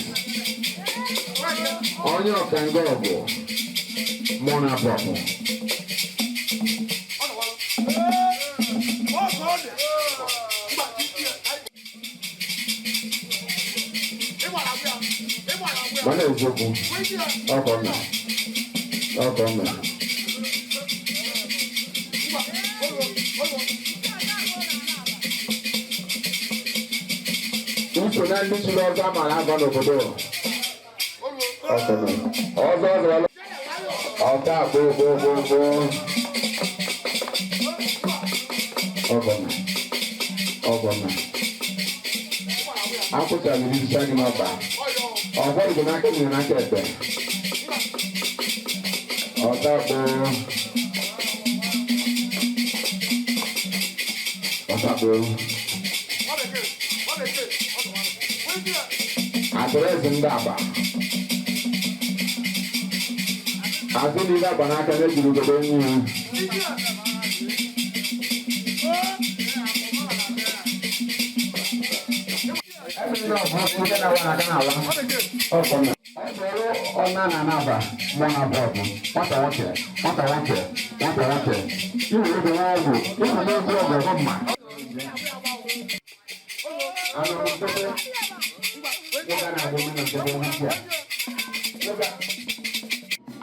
Onye ọkanga ọgụ mụ na pọpụ. Mana eziokwu, ọkọ mma, ọkọ mma. Uso na ndị chiri ọzọ ama na-aba n'obodo. Ọkọ mma. Ọzọ ọzọ ọta gboo gboo gboo gboo. Ọkọ mma, ọkọ mma. Akwụchala isi gị n'ọba. Ọgbọ́n ìgbìmọ̀ n'aka ìgbìmọ̀ n'aka ẹ̀gbẹ́. Ọ̀tá gboo. Ọ̀tá gboo. Àdírẹ́sì ndị Aba. Azụ niile agba n'aka na-ejiri ugodo nyi ya. Ọna na anaba mụ na bọọbụ nwata nwoke nwata nwoke nwata nwoke iwere ego nwa ọgwụ ịhụ na egwu ọgwụ ọgwụ mma. Anụ m nkịtị nwoke a na-agba omenala nkịtị onye a.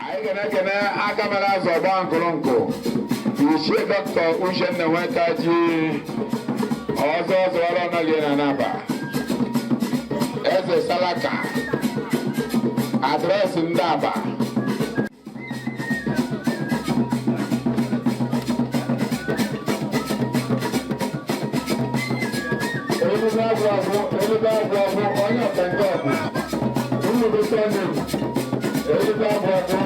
Anyị ga na-ekene aka mere azụ ọgba nkụrụnkụ Ichie Dọkịta Uchenna Nweka ji ọzọ ọzọ ọrụ ọnọlie na anaba. Eze Salaka, adreesị ndị Aba. Elube agwụ agwụ, elube agwụ agwụ, onye ọkanga ọgwụ. Nnukwu sọnde, elube agwụ agwụ.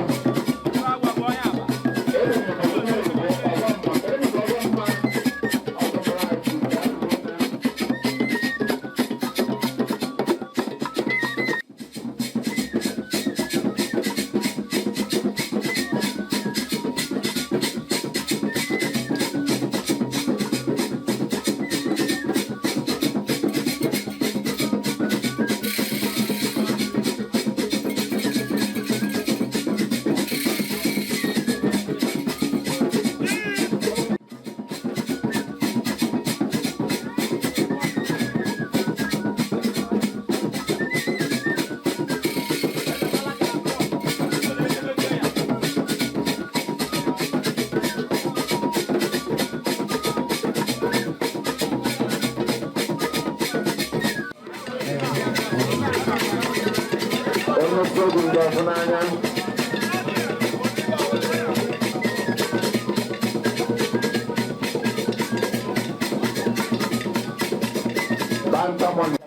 Onye ofe obi ndị ọfụ n'anya. Banta money.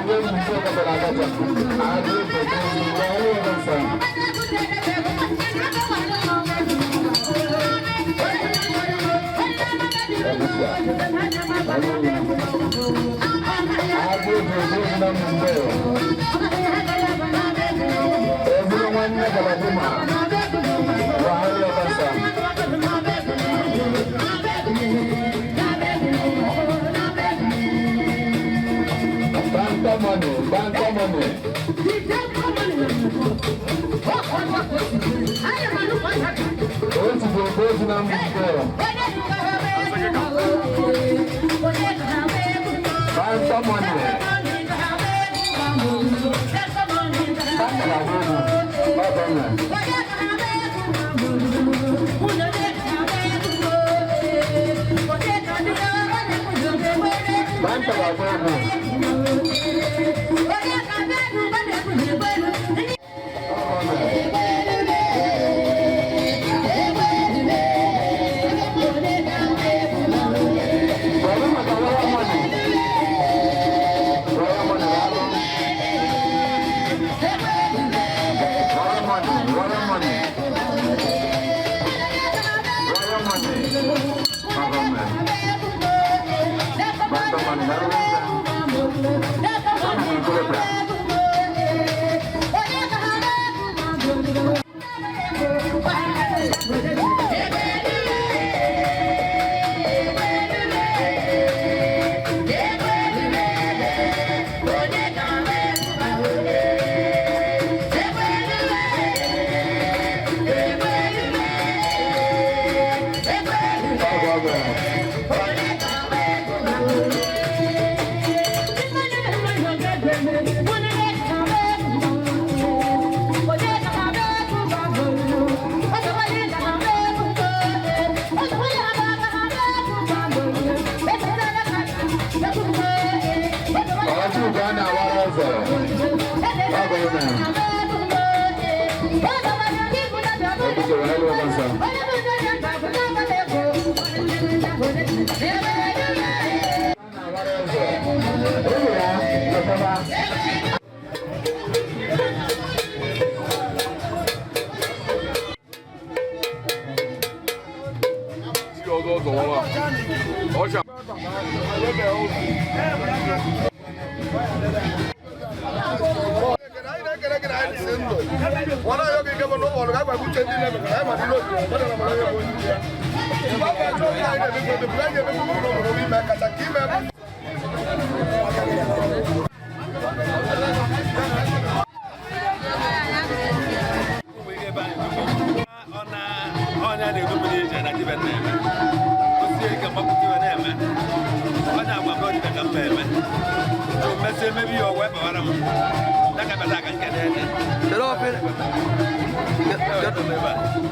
Onye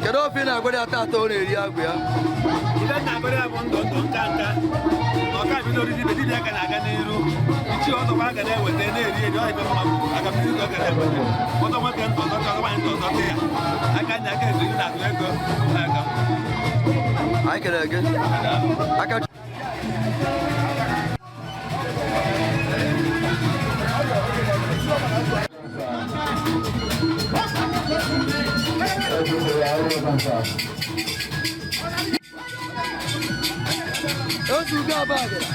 Kedu ofe ị na-agwa ya taata ọ na-eri agwụ ya? Ibe na-agwa ya bụ ndụ ndụ nka nka na ọka bido oriri ibe dibịa ka na-aga n'iru ichi ọzọkwa ga na-eweta na-eri eri ọ ibe mma aka mmiri ka ọ ga na-eweta ọzọ nwoke ndụ ọzọ ọzọ nwaanyị ndụ ọzọ ya aka nya aka ezuri na-atụ ego n'aka. Anyị kelere gị. Aka. Otu ugo abagara.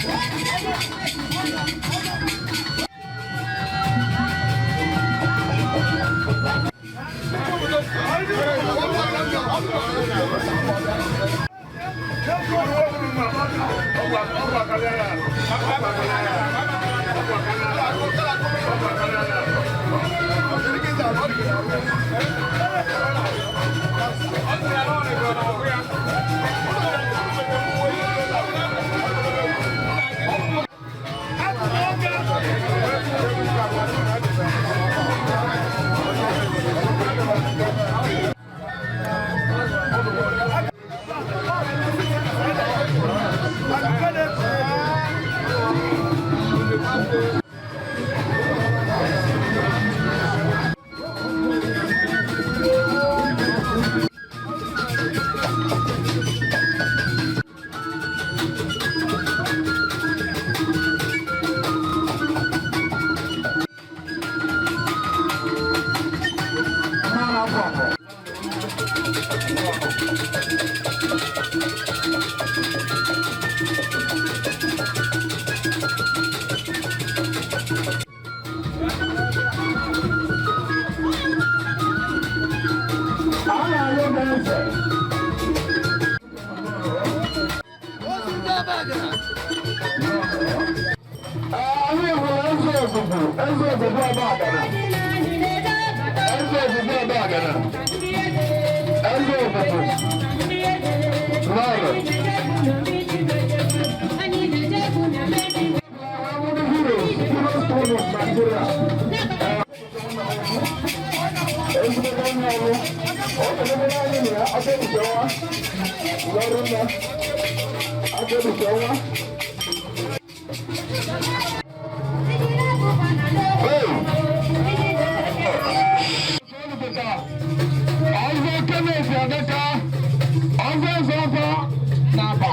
Ogugu, Eze Ogugu Abagana. Eze Ogugu Abagana. Eze Ogugu. Lọrọ. Heroes, Heroes of Nigeria. Ezigbo onye ọrụ, ọ ga-emere anyị na ya aka ebuche nwa, lọrụ nna, aka ebuche nwa. Ọzọ Kenneth Adeka, ọzọ eze ọzọ n'Aba.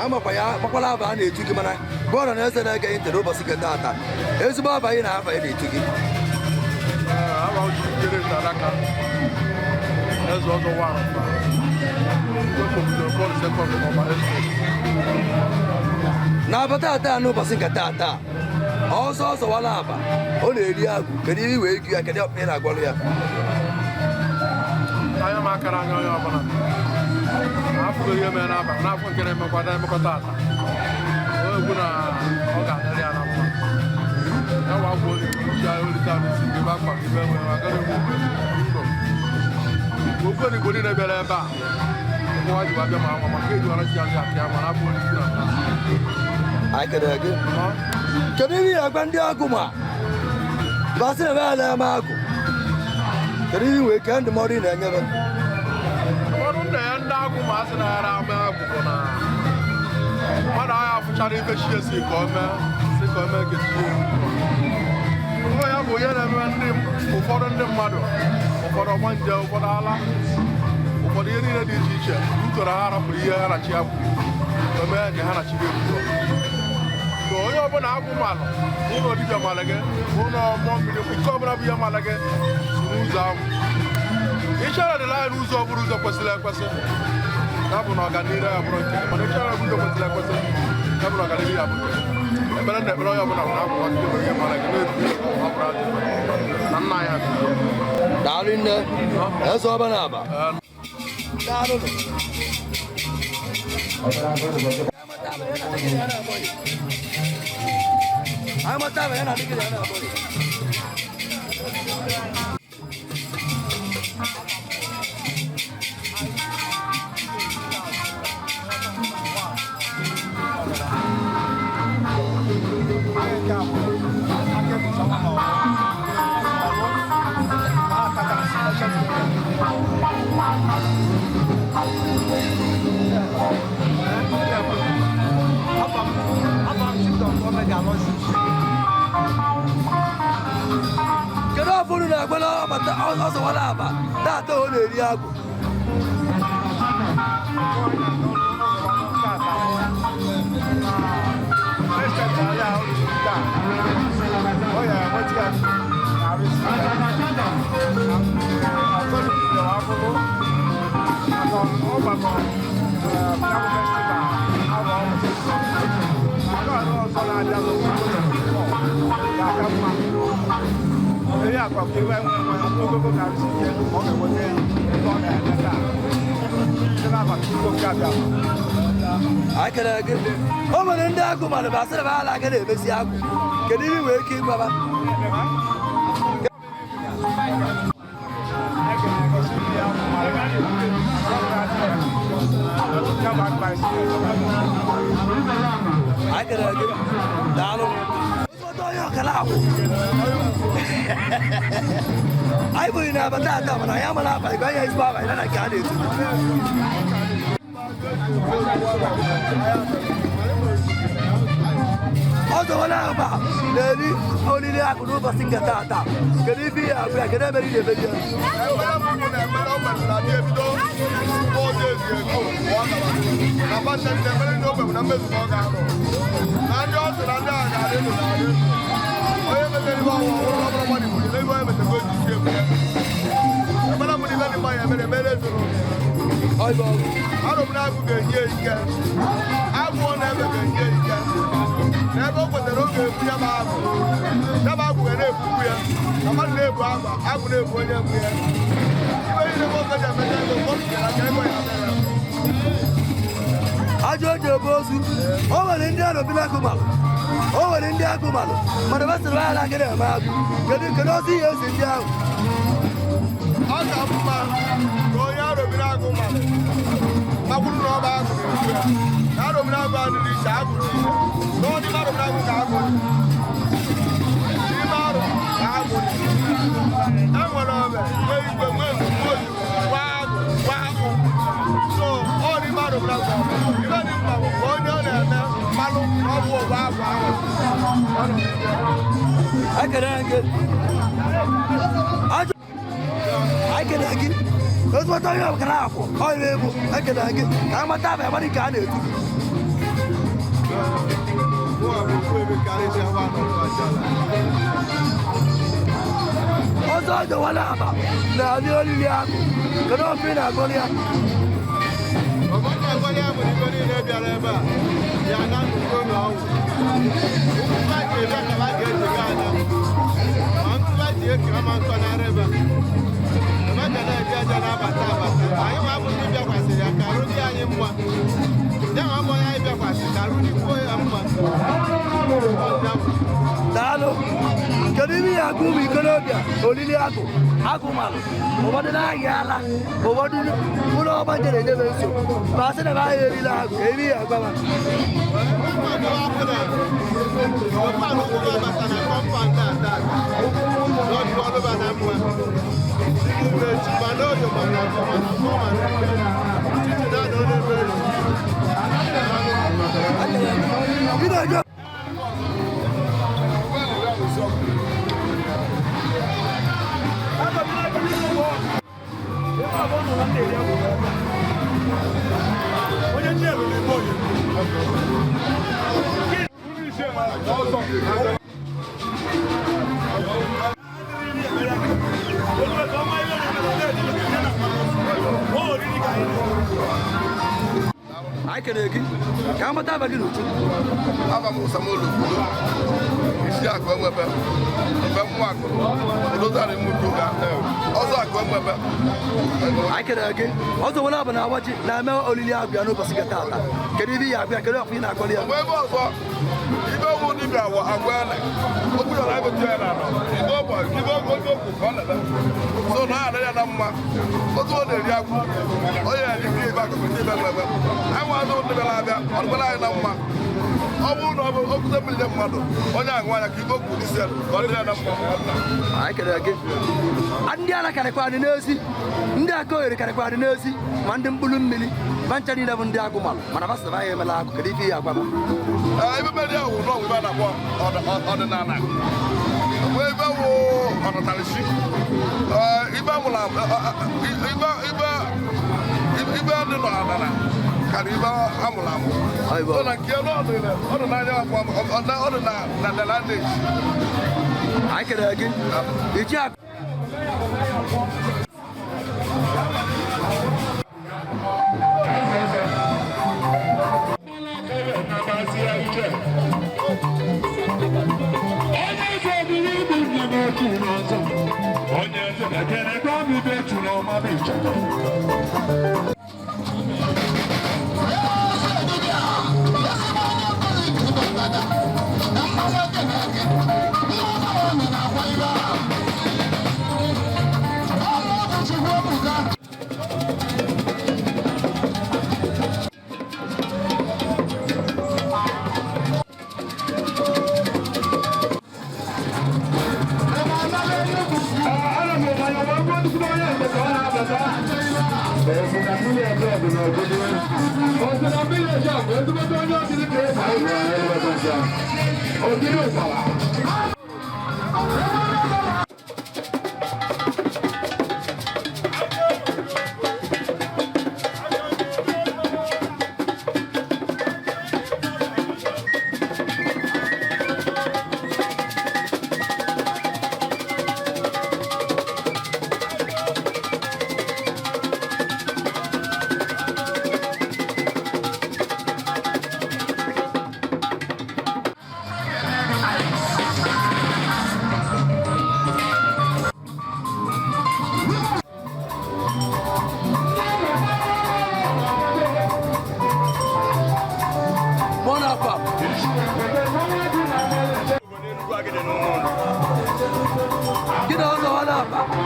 Amakwa ya makwala aba a na-etu gị, mana gwa na eze na-ege ntị n'ụbọchị nke taata, ezigbo aba anyị na-afa anyị na-etu gị. Eze ọzọ wa Na-aba taata n'ụbọchị nke taata, ọzọ ọzọ wala aba ọ na-eri agụ. Kedu ihe wee gị ya? Kedu ọkpụ ị na-agwalụ ya? Anya m akara anya onye ọbụla na-afụgo ihe mere n'abalị n'afọ nke na-emekwata emekọta ata egwu na ọ ga-adịrị ya na mma. Ya wa agwụ olite olite arụsị ebe akwa ibe nwere agara egwu ndụ okwu Igbo niile bịara ebe a nwa ji abịa ma nwa maka eji ọra chi azụ aka ya mana abụ onye isi na Anyị kelere gị. Kedu ihe ị agwa ndị agụ ma basị na ebe a na-eme agụ? Kedu ihe wee kee ndụmọdụ ị na-enye m? Ụfọdụ nna ya ndị agwụ ma a sị na ya ama agwụ bụ na mmadụ agha afụchara ife chi esi ka o mee si ka o mee ka chi ya ọ ya bụ ihe na-eme ndị ụfọdụ ndị mmadụ, ụfọdụ ọgbanje, ụfọdụ ala, ụfọdụ ihe niile dị iche iche utoro ha rapụrụ ihe ha na chi ya kwuru ka o mee nke ha na chi ga-ekwuru. So onye ọbụla agwụ malụ, ụlọ dibịa malụ gị, ụlọ mmụọ mmiri nke ọbụla bụ ihe malụ gị, si n'ụzọ ahụ ịchere dịla anyị n'ụzọ ọ bụrụ ụzọ kwesịrị ekwesị, ya bụ na ọganihu ya bụrụ nke gị. Mana ịchere bụ ụzọ kwesịrị ekwesị, ya bụ na ọganihu ya bụ nke gị. Ekpere na ekpere onye ọbụla bụ na agwụ nwa gị ihe mara gị na-ebu ọ bụrụ ajọ na nna ya. Daalụ nne, eze ọba na aba. Daalụnụ. Anyị mata aba ya na adịghị ya na-abọghị. Kedu afọ unu na-agba n'ọbata ọzọwara aba taata ọ na-eri agụ? Anyị kelere gị. O nwere ndị agụ mana bụ asịrị ba ala aga na-emesi agụ. Kedu ihe i nwere ike ịgwaba? Anyị kelere gị. Daalụ. Ezigbote onye ọkala agwụ. Anyị bụghị na-abata ata mana anyị amara abalị gwa ya ezigbo abalị na nke a na-etu. Ọzọwala agba na-eri oriri akụ n'ụbọchị nke taata. Kedu ife ihe agụ ya? Kedu ebe ị na-emeri ya? Onye metere ibe ọnwa ọhụrụ ọbụla mmadụ kwuru n'ebe onye metere ego ji isi egwu ya. Ọyịbọ. Arọbinagụ ga-enye ya ike. Agwụ ọ na-ebe ga-enye ya ike. N'ebe o kwetara oge ebu ya bụ agwụ. Ya bụ agwụ ga na-ebukwu ya. Na mmadụ na-ebu agwụ, agwụ na-ebu onye bụ ya. Ibe niile nwoke ji emeta ego, mmadụ jere aka ego ya abịara. Ajọ oji ebu ozu. O nwere ndị arọbinagụ malụ, o nwere ndị agụ malụ, mana ebe sịrị ya na agịrị eme agụ. Kedu ozi ihe ezi ndị ahụ? Ọ ka mma ka onye arọbinagụ malụ makwuru na ọba agụ na-egbu ya. Na arọbinagụ adịghị iche, agụ dị iche. Na ọ dịbe arọbinagụ ka agụ dị. N'ime arụ ka agụ dị. E nwere ọbẹ, nwee igwe, nwee nku, nwee oyibo, nwee agụ, nwee agụ. So ọ n'ime arọbinagụ ka agụ. Ibe dị mkpa bụ ka onye ọ na-eme mmalụ na ọ bụ ọgwụ agụ ahụ. Ọ nọ n'ime ya. Ekele gị. Ajọ ekele gị. Ezigbote onye ọkara akwụ ọyịrị egwu. Ekele gị ka a mata aba agbara nke a na-etu gị. Ọzọ dọwara aba na-alị olili agụ. Kedu ofe ị na-agọrọ ya? Ọbọchị agwala ya nwere ibe niile bịara ebe a ya na nnukwu ụlọ ọgwụ. Ụkwụ ji ebe ka ha ga-eji gaa ana. Ma nkụba ji eke ama nkọ n'ara ebe a. Ebe ga na-eji aja na-abata abata. Anyị nwa bụ ndị bịakwasịrị ya ka arụ dị anyị mma. Ya nwa bụ onye anyị bịakwasị ka arụ dịkwuo ya mma. Daalụ. Kedu ihe ya agụ ụmụ ikorobịa olili agụ agụ malụ? Ụfọdụ na-ayị ala, ụfọdụ ụlọ ọgba jere enyebe nsogbu ma sị na ha erila agụ. Ka ebe ihe agwa ma ị na-eje. Anyị kere gị ka a mata aba gị n'uchu. Aba m Samuel Okwudo, isi akụ enwebe, mfe mmụọ akụ, odozari m ukwu ga, ọzọ akụ enwebe. Anyị kere gị. Ọzọ nwere abụ na awa ji na-eme olili agụ ya n'ụbọchị nke taata. Kedu ibe ya agụ ya? Kedu ọfụ ị na-akọrọ ya? Mgbe ebe ọzọ, ibe wụ dibịa wụ agwa ene, okwu yọrọ ebe tinye na anọ, ibe ọgbọ, ibe ogo oge okwu ka ọ na-eme. So na ya adịghị na mma, otu ọ na-eri agwụ, onye na-eri ike ibe akụkụ ndị ibe enwebe. Anyị nwa azụ ndị bịara abịa, ọ dịkwara anyị na mma. Ọ bụrụ na ọ bụ okwute mmiri mmadụ, onye aṅụ anya ka ibe okwu n'isi ya, ka ọ dịrị ya na mma. Anyị kere gị. Ndị ala karịkwa anyị n'ezi, ndị aka ohere karịkwa anyị n'ezi, ma ndị mkpụrụ mmiri ma ncha niile bụ ndị agụ malụ, mana basịrị anyị emela agụ. Kedu ife ihe agwa ma? Ebe mmeri ahụ nọ bụ ebe a na-akpọ ọdịnala. Bụ ebe wụ ọnatarichi. Ibe mụrụ ibe ibe ibe dị n'ọdịnala karịa ibe amụrụ amụ. Ọyịbọ. So na nke ọ dị ọ dị n'anya akwụ ọ dị na na the language. Anyị kere gị. Ichi akụ.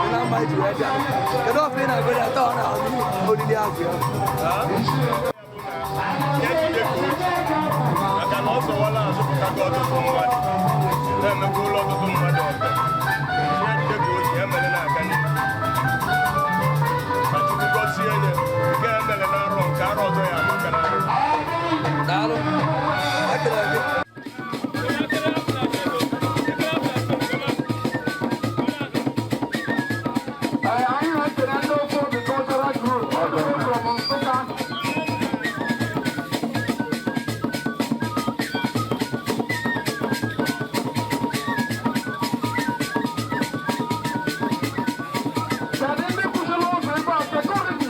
dị na mma iji wee bịa. Kedu ọfọ ị na-agụ ya taa ọ na-alụ olili agwụ ya? Ya jide ka o ji, maka na ọ sọwala azụpụtago ọtụtụ mmadụ, na-emekwa ụlọ ọtụtụ mmadụ ọbịa. Ya jide ka o ji, ya mere na-aga n'ihu. Ka Chukwu gọzie ya, nke emere na arọ nke arọ ọzọ ya amaka na arọ. Daalụ. Ekele gị. Anyị na-ekele ndị ofe obi cultural group from Nsụka. Kedu ndị kwụsịrị ụzọ ebe a sekuriti?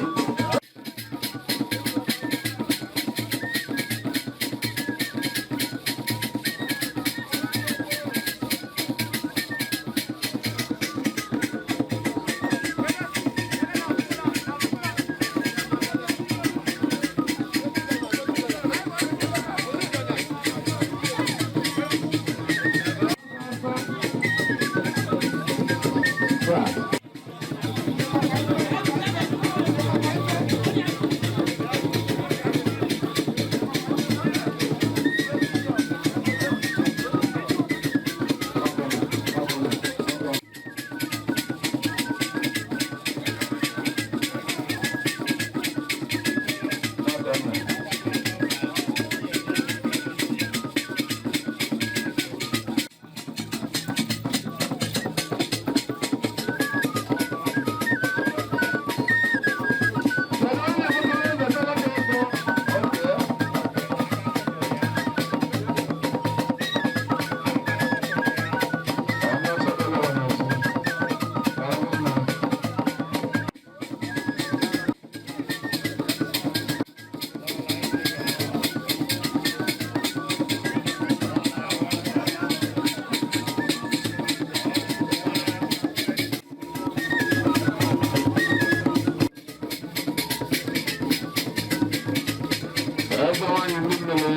Eze nwanyị ndị mmiri,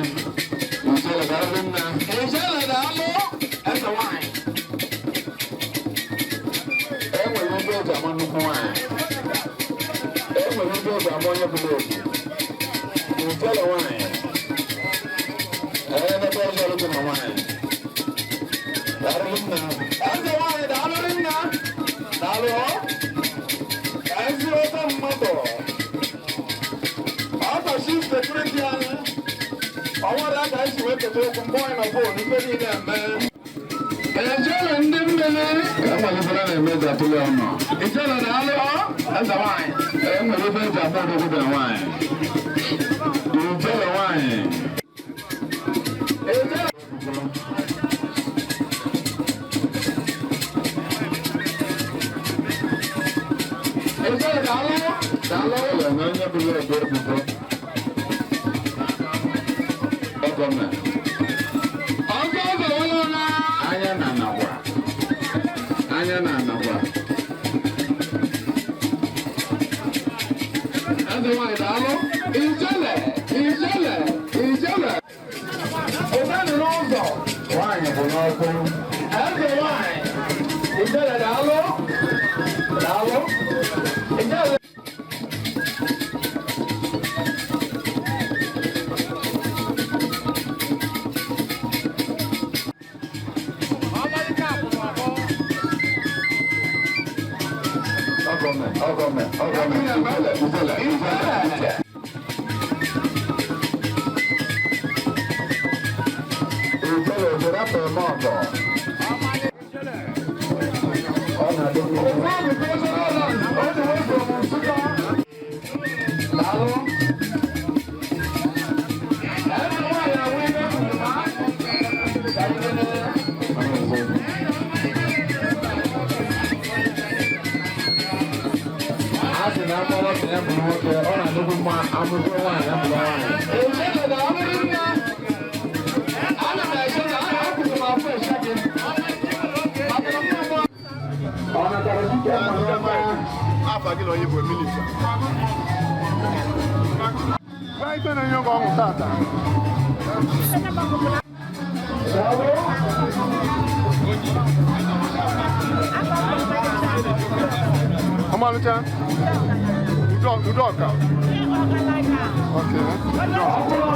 Ijele daalụ nna. Ijele daalụ, eze nwanyị. E nwere ndị eji ama nnukwu nwanyị. E nwere ndị eji ama onye bụla obu. Ijele nwanyị. Ee, ebe ọzọ dị na nwanyị. Daalụ nna. Eze nwanyị daalụ nna. Daalụ ọ. Ka ezi ofe mmadụ. Ọkwa chief security anyị. Ọnwere aka anyị si wee keta okwu mgbe anyị nọ fon ife niile eme. Ejele ndị mmiri. Enwere ife na-eme eji atụle ọnụ. Ijele na-alụ ọ eze nwaanyị. Enwere ife eji akpọ odogwu na nwaanyị. Ijele nwaanyị. Ijele. Ijele daalụ. Daalụ. Ụlọ na onye bụrụ ebu ebubo. Ọgọmẹ. Ọgọ ọgọ wọlé na. Anya na anagwa. Anya na anagwa. Eze nwanyị daalụ. Ijele, ijele, ijele. Ụdanụ n'ụzọ. Nwaanyị bụ n'ọkụ. Eze nwanyị. Ijele daalụ. Daalụ. Ijele. Ọgọmẹ, ọgọmẹ, ọgọmẹ. Ijele, ijele, ijele. Ijele ojoro afọ eme ọgọ. Ọ na-adị mma. Daalụ. Eze nwanyị ahụ ibe kwuru na ka anyị nene. A sị na akpọrọ sị ya bụrụ nwoke, ọ na-adịkwu mma amụzie nwaanyị ya bụrụ nwaanyị. Ijele daalụ nne. Ana m eche na akwụrụ m afọ eche gị. Maka na mụ onwe ọ natara dike mma n'ọma. Afa gị na onye bụ minista. Gwa ife na-enye gị ọṅụ tata. Daalụ. Ọmalịcha. Udoka. Okay.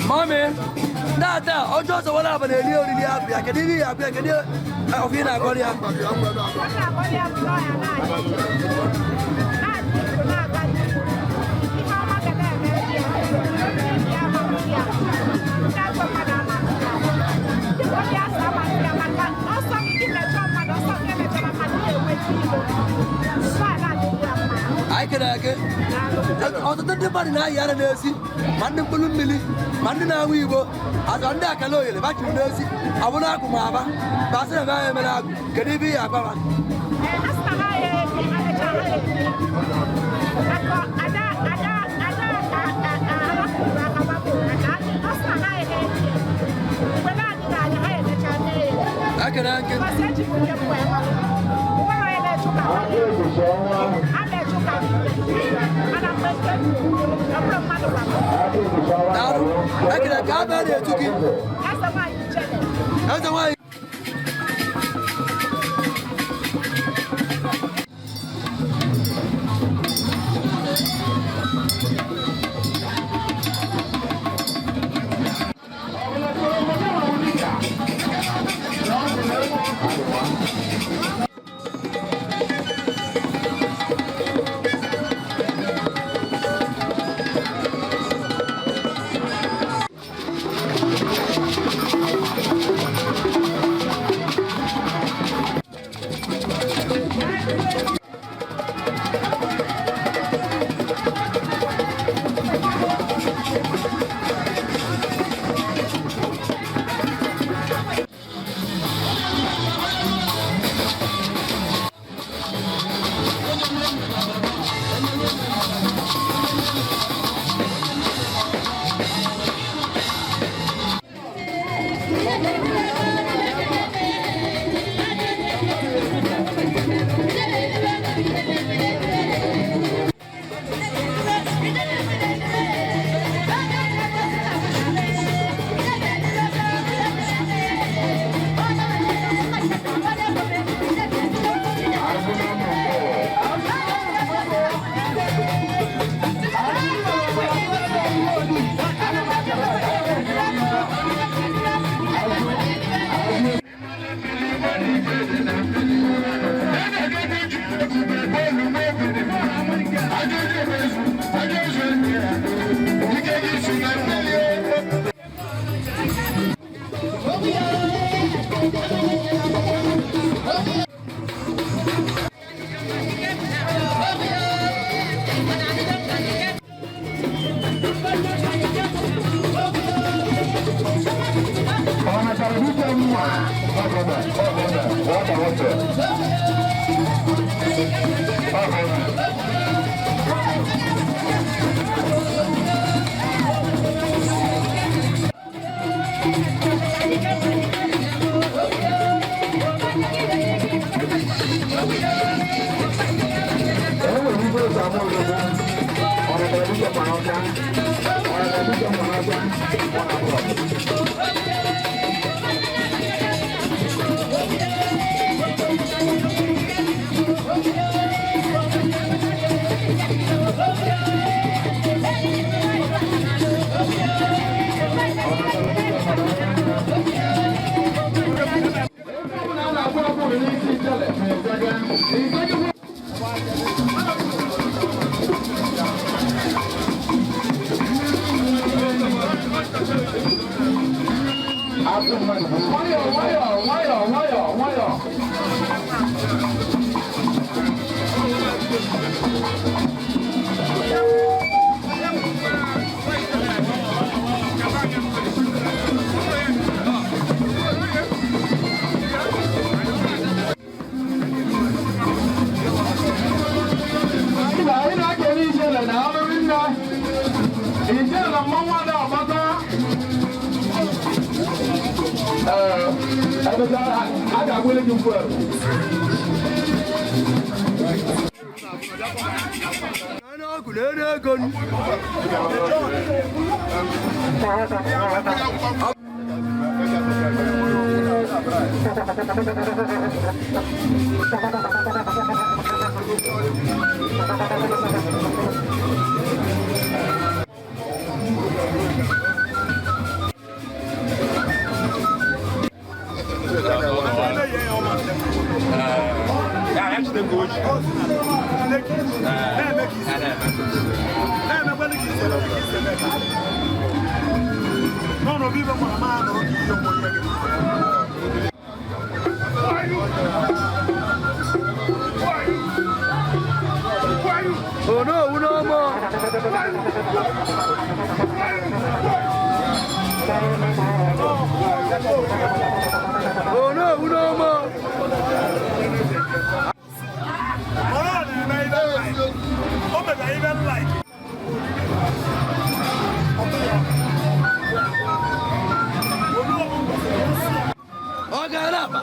Mami, tata ọjọ́ sọ̀wọ́lá àbàlẹ̀ èlé oriri abịa kedu ihe ya abịa kedu ọfụ ị na-agọrọ ya? Anyị kere gị. Ọtụtụ ndị mmadụ na-ayị ara n'ezi, ma ndị mkpụrụ mmiri, ma ndị na-aṅụ igbo, azụ ndị akala oyele bachiri n'ezi, abụrụ agụ ma aba basị na ya emere agụ, kedu ibe ihe agbawa? Ekele gị. Daalụ. Ekele ka abịa na-etu gị. Eze nwanyị. Ijele na mmanwụ ada agbata. A ga-agwele gị mkpu. Ọgwụ na-ere ego. Onowu n'ọmọ. Onowu n'ọmọ. Ọ gara aba.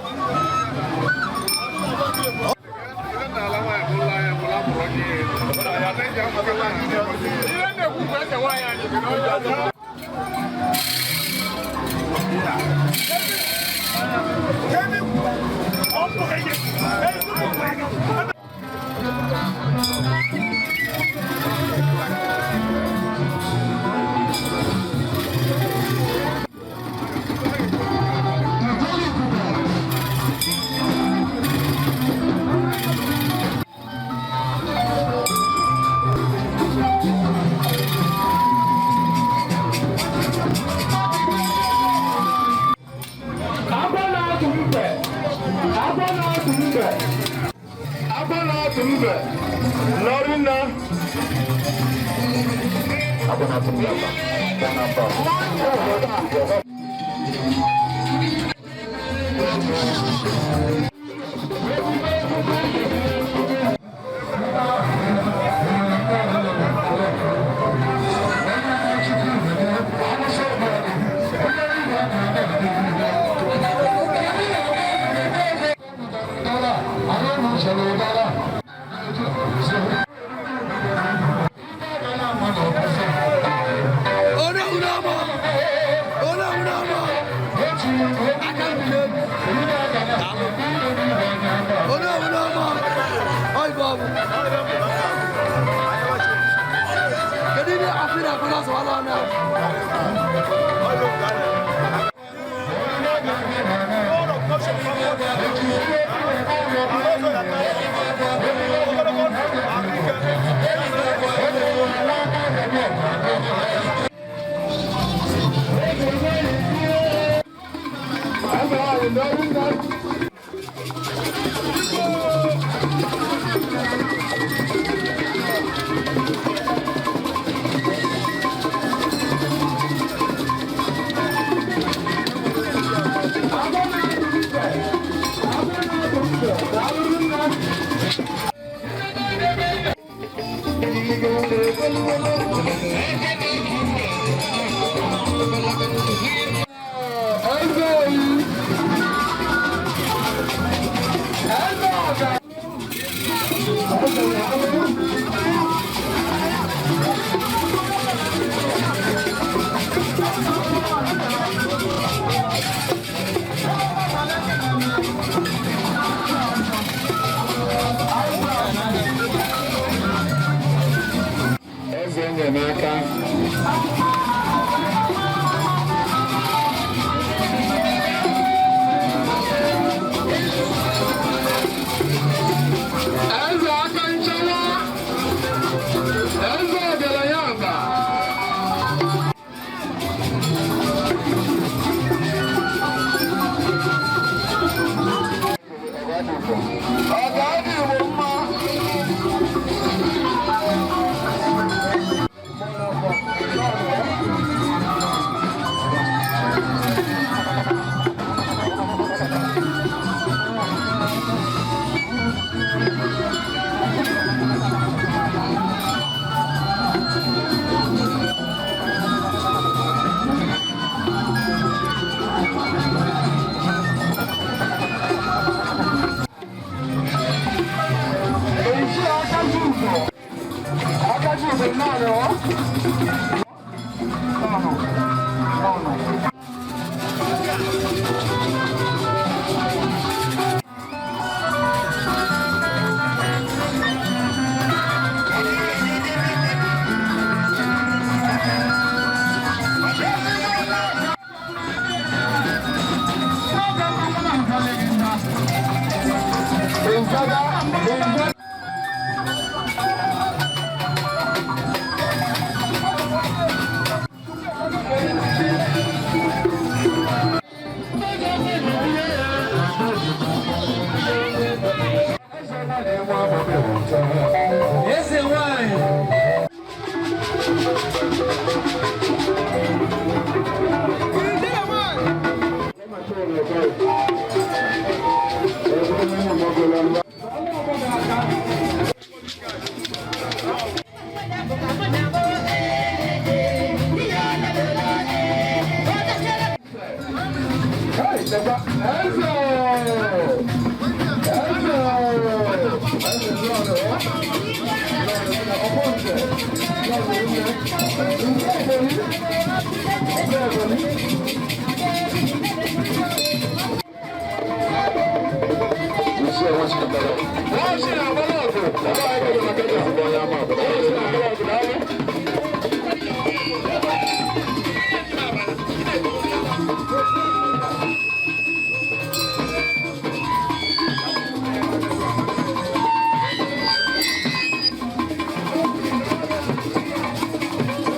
Eze nwanyị.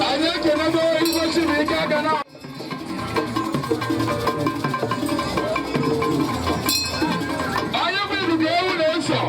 Anyị ekenego Igwe Chibuike aka na anyị bụ ikuku ewu na-eso.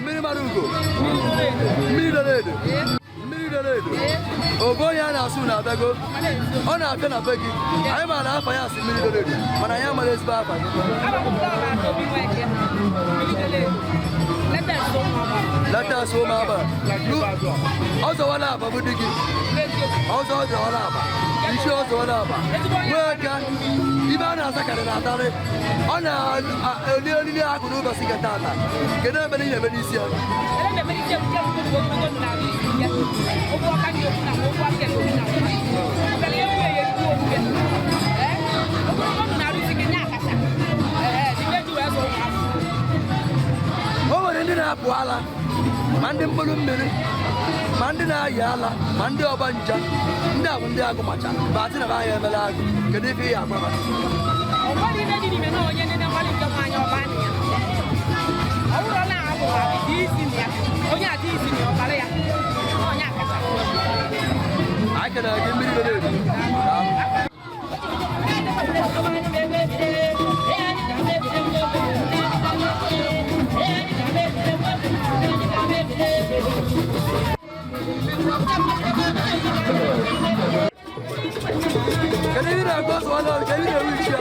Mmiri mara ugo, mmiri dara edo, mmiri dara edo. Ogo ya na-asụ na abịago, ọ na-abịa na be gị. Anyị maara afa ya asị mmiri dara edo, mana anyị amara ezigbo afa gị. Leta asụ ụmụ agbara. Ọzọwala aba bụ di gị. Ọzọ ọzọwala aba. Isi ọzọ na-aba nweke ibe a na-asakarị na-atarị ọ na-eli olili akụ n'ụbọchị nke taata. Kedu ebere ị na-eme n'isi ya? O nwere ndị na-apụ ala, ma ndị mkpụrụ mmiri, ma ndị na-ayị ala, ma ndị ọgbanja, ndị a bụ ndị agụ macha ba atị na ba ya emela agụ. Kedu ife ihe agwa ha? Anyị kelere gị mmiri rere eri. Kedu ihe na-agba ọsọ ọnụ? Kedu ihe na-ewu isi ya?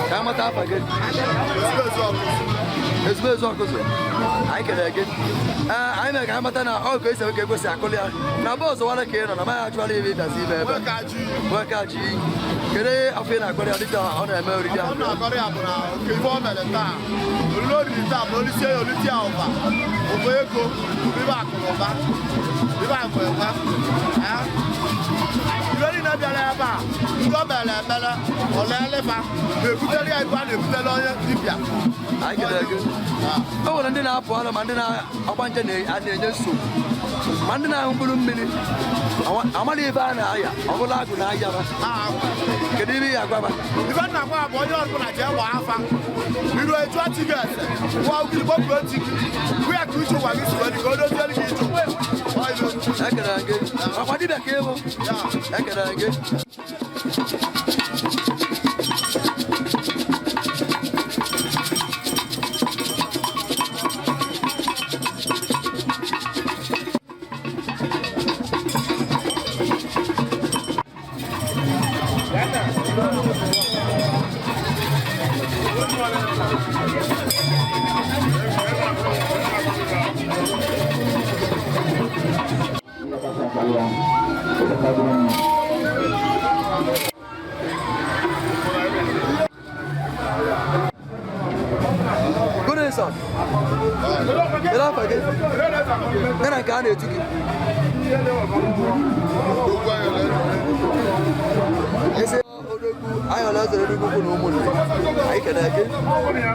Ka amata afa gị. Ezigbo ezu ọkụzụ, anyị kelere gị. Ee, anyị mere ka anyị mata na ọ ka esi ka ekwesị akụli ya na bọọsụ wara ka ị nọ na maghị achụwara ibe ịdazi ime ebe nweke ajụ iyi. Kedu afọ ị na-akọrọ ya dịka ọ na-eme oriri ahụ? Ọ na-akọrọ ya bụ na oke ife o mere taa, olili oriri taa bụ olisie ya oliti ya ụba ụba ego, ibe akụ na ụba, ibe akụ enwe. Ibe niile bịara ebe a, ndị o mere emere ọlelefa na-ebutere ya ibu a na-ebutere onye dibịa. Anyị kelere gị. O nwere ndị na-apụ ala, ma ndị na-ọgbanje na-enye nsogbu, ma ndị na-ahụ mkpụrụ mmiri amara ibe a na-aya ọbụla agụ na-aya ha. Kedu ibe ya agwa ha? Ife nna gwa bụ onye ọbụla jee gbaa afa iru eju achị gị ese gwa ugiri gbapụrụ ochi gị gwa ya ka uche ụwa gị si wee dị ka o doziere gị iche. Ekele gị. Ọkwa dibịa ka ịbụ. Ekele gị. Good evening, sir. Kedu afa gị? Gana nke a na-etu gị? Ese odogwu anyị ọla ezere odogwu kwụ na ụmụnne anyị kene gị.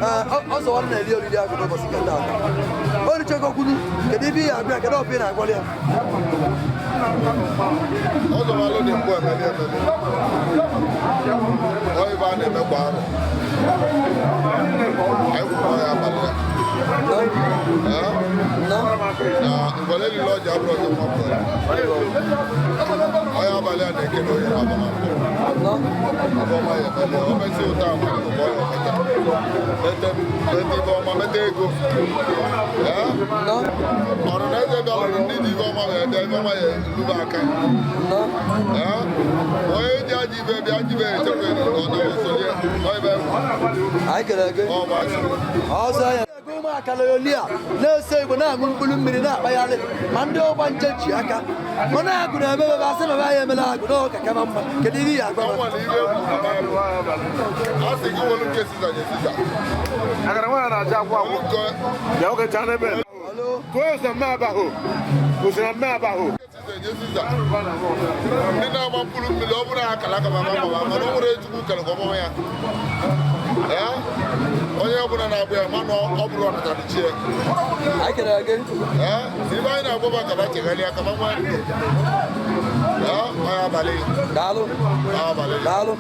Ee, ọzọ nwanne na-eri oriri agụ n'ụbọchị nke taata. O richego kwuru, kedu ibe ị ga-agwa ya? Kedu ọbụ ị na-agwara ya? Ọzọ malụ dị mbụ emeli emeli. Ọ ibe a na-eme kwa arọ. Anyị kwuru ya abalị ya. Na ngwale lile ọja abụrụ ọzọ nwa bụrụ ya. Onye abalị a na-ekele onye na-agba na mbụ. Afọ ọma ya emeli. O mesi ụtọ ama ya ọ ya emeta. Mete mete ibe ọma mete ego. Ọrụ na eze bịa lụrụ ndị dị ibe ọma wee bịa ibe ọma ya elube aka. Onye ji ajọ ibe bịa ajọ ibe echekwa eri ọ na osolie ọ ibe Anyị kele gị. Ọzọ ya ego ụmụ akara oli a na-ese igbo na-aṅụ mkpụrụ mmiri na-akpagharị ma ndị ọgba nche ji aka mana agụ na-eme ebe asị na ya emela agụ n'ọka kama mma. Kedu ihe ya agwa ha? A sị gị welu nke Siza nye Siza. Ndị na-agba mkpụrụ mmiri ọ bụrụ akara aka ma ma mana o nwere Chukwu kere ka ọ gbanwe ya. Ee, onye ọbụla na-agba ya mana ọ bụrụ ọnatara chi ya. Anyị kelere gị. Ee, ibe anyị na-agba bụ kaba chegharịa kaba nwa ndụ. Ee, onye abalị. Daalụ. Abalị. Daalụ.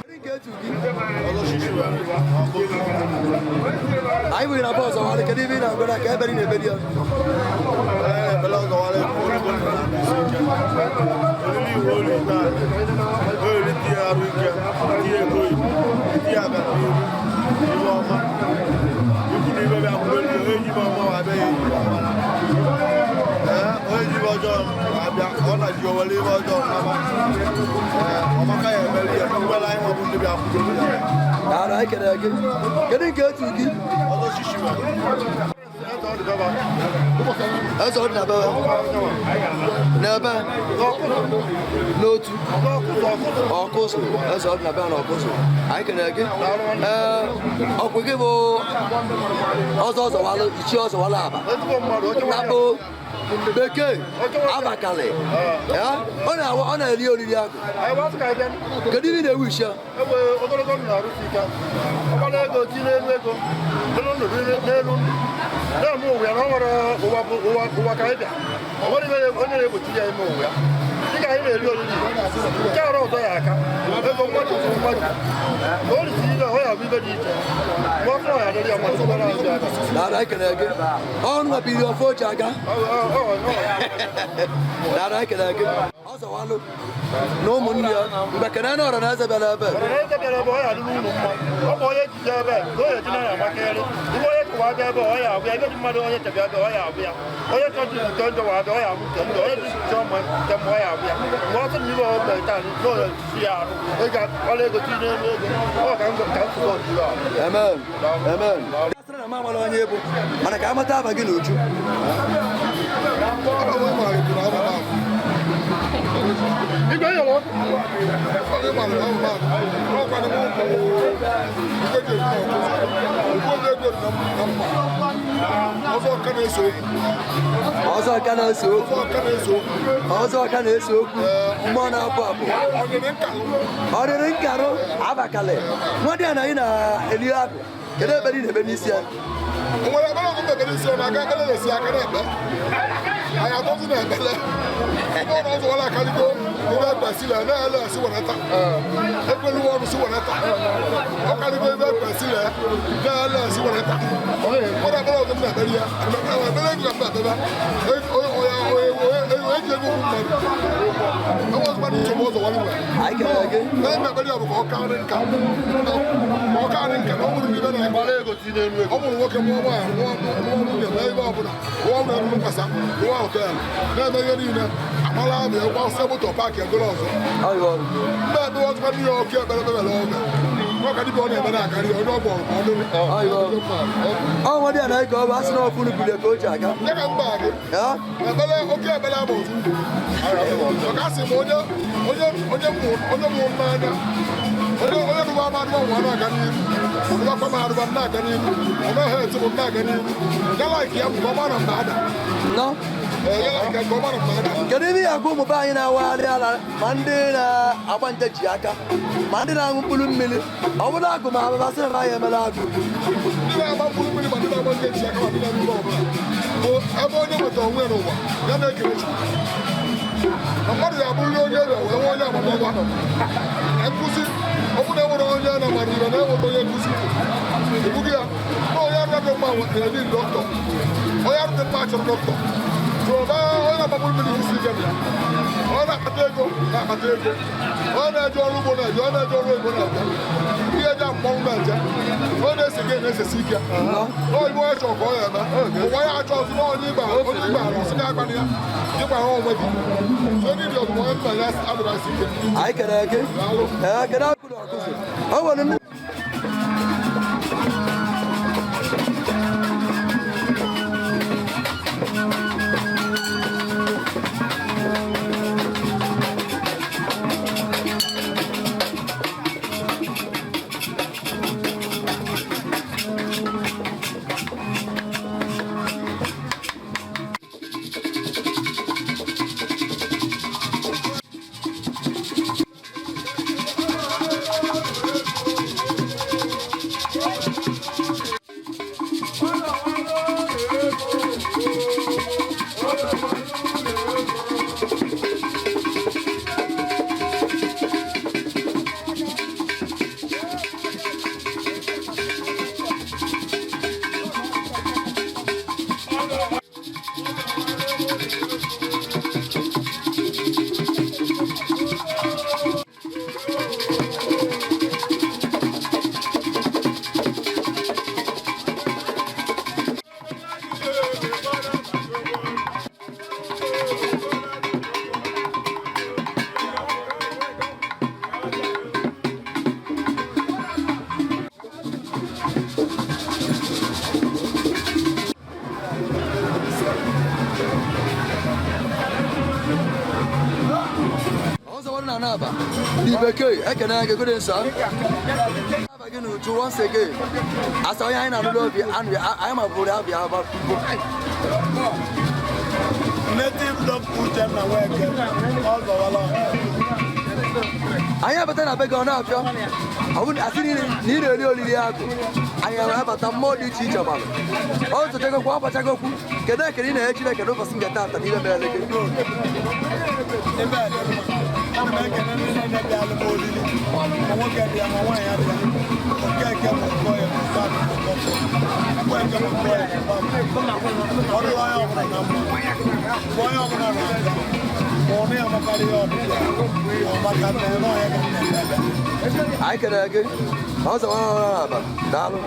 Anyị nwere na bọọsụ ọwalị, kedu ibe ị na-agwara ka ebere ị na-eberi ya? Daalụ, anyị kelere gị. Kedu nke etu gị? Eze ọ dị na be n'ebe n'otu ọkụzụ, eze ọ dị na be na ọkụzụ. Anyị kelere gị. Ee, ọkwụ gị bụ ọzọ ọzọwalụ ichie ọzọwalụ aba na bụ bekee abakalị. Ya, ọ na-awa ọ na-eri oriri agụ. Kedu ihe ị na-ewu isi ya? Ogologo ndụ na-arụsi ike, ọgbara ego ti n'elu ego, elu ndụ dị n'elu ndụ na-eme ụwa ya na ọ nwere ụwa bụ ụwa ụwa ka anyị bịa. Ọ nwere ihe onye na-egbochi ya ime ụwa ya dịka anyị na-eri oriri nke arụ ọzọ ya aka ego mmadụ bụ mmadụ ka o risi ile ọ ya bụ ibe dị iche mgbe ọ sịrị ya adịrị ya mmadụ sịkwara azụ aka. Daalụ, anyị kelere gị. Ọnụ mapiri ofe oche aga. Daalụ, anyị kelere gị. Ọzọwalụ na ụmụnne ya mgbe kene na ọra na eze bịara ebe. Ọra na eze bịara ebe ọ ya adịrị unu mma. Ọ bụ onye jide ebe ka o eji nara amakarị ibe onye chọwa abịa ebe ọ ya abụ ya, ibe ji mmadụ onye chọbịa ebe ọ ya abụ ya, onye chọ ji nke njọ wa abịa ọ ya abụ nke njọ, onye ji chọọ mma nke mma ọ ya abụ ya. Mgbe ọ sị na ibe ọ mere taa na ọ ya arụ ego ọla ego tinye n'elu ego ọ ka m ka m sụsọ juru ahụ. Amen. Amen. Asịrị na m amara onye bụ mana ka amata aba gị n'uju. Ọzọ ka na-ese okwu. Ọzọ ka na-ese okwu. Mmụọ na-apụ apụ. Ọrịrị nkarụ abakalị. Nwa dị na anyị na-eli agụ. Kedu ebe ị na-ebe n'isi ya? Nwere ekpere ọkụ mekere isi ọ na-aga ekpere na-esi aka na-ekpe anyị atọzi na ekpele ọrụ ọzọ wala akaligo ibe ekpesile na-ele esi weneta ekweliwe ọrụ si weneta ọ kaligo ibe ekpesile na-ele esi weneta nwere ekpere ọzọ m na-ekpere ya ekpere ego ka m na-ekpebe eji ego okwu mmadụ enwezikwana nsogbu ọzọ wala nwe na ime ekpere ya bụ ka ọ karị nka ka ọ karị nka na ọ bụrụ ibe na ọ bụrụ nwoke mụọ nwaanyị mụọ nwunye mee ebe ọbụla rụọ ụlọ elu nkwasa rụọ họteelụ na-eme ihe niile amala abụ ya gbasịa moto paakị egolo ọzọ mgbe ebe ọzọkwa ndị ya oke ekpere kpebere oge n'ọka dibịa ọ na-eme na-akarị onye ọ gbọrọ ka ọ dịrị. Ọ nwa dị anaghị ka ọ bụ asị na ọfụrụ bulie ka o ji aga. Ya ka mba gị ekpere oke ekpere ama otu maka asị m onye onye onye mụrụ n'anya onye onye dụba ama adụba nwa na-aga n'ihu ọdụbakwa m adụba m na-aga n'ihu ọ naghị eti m na-aga n'ihu ya laik ya bụ ka ọ mara mgbe ada. Ya laik ya ka ọ mara mgbe ada. Kedu ihe ya agwa ụmụ be anyị na-awagharị ala ma ndị na-agba nje ji aka ma ndị na-aṅụ mkpụrụ mmiri ọ bụrụ agụ ma ababa sị na ya emela agụ? Ndị na-agba mkpụrụ mmiri ma ndị na-agba nje ji aka ma ndị na-eme ihe ọbụla bụ ebe onye nweta onwe ya n'ụwa ya na-ekele Chukwu na mmadụ ya abụrụla onye ebe wee nwee onye agbamọgba na nkụzi ọ bụrụ na enwere onye na-amara ibe na enwere onye nkụzi ebughị ya na onye arụ dị mma nwetara ndị dọkịta onye arụ dị mma chọrọ dọkịta tụọba onye na-agbapụ mmiri isi ike ya onye na-akpata ego na-akpata ego onye na-eje ọrụ ugbo na-eje onye na-eje ọrụ oyibo na-eje ihe eje mmanwụ na-eje onye na-ese gị na-esesi ike n'oyibo onye chọrọ ka ọ ya eme ụwa ya achọ ọzọ na onye ịgba onye ịgba ala ọsị ga-agbanị ya ịgba ha onwe gị so ndị dị ọzụmụ onye nna ya adịghị ike. Anyị kelere gị. Ee, kedu akụ na ọkụzụ o nwere ndị Ndị bekee ekene gị, good nsọ aba gị n'uju. Once again, asa onye anyị na-anụ n'obi anụ anyị ma bụrụ abịa aba. Native Doctor Uchenna Nweke, Ọzọwala. Anyị abata na be gị, ọ na-apịọ ọ bụ asị na ị na-eri oriri agụ. Anyị abata, mmụọ dị iche iche gbara ọ zụchagokwu, ọ gbachagokwu. Kedu ekele ị na-enye Chineke n'ụbọchị nke taata n'ihe mere gị? Ebe a dị mma. Ana m ekele ndị niile bịalụ m oriri, ma nwoke bịa, ma nwaanyị abịa. Okeke ma Okoye ma Mmadụ ma Okonkwo, Nkweke ma Okoye ma Mmadụ. Ọ dịrị onye ọbụla na mma. Mgbe onye ọbụla na-abịa, ma ọ na-amakarị ihe ọbụla, ma ọ maka na eme onye ka m na-eme. Anyị kelere gị ọzọ nwa ọrụ n'aba. Daalụ.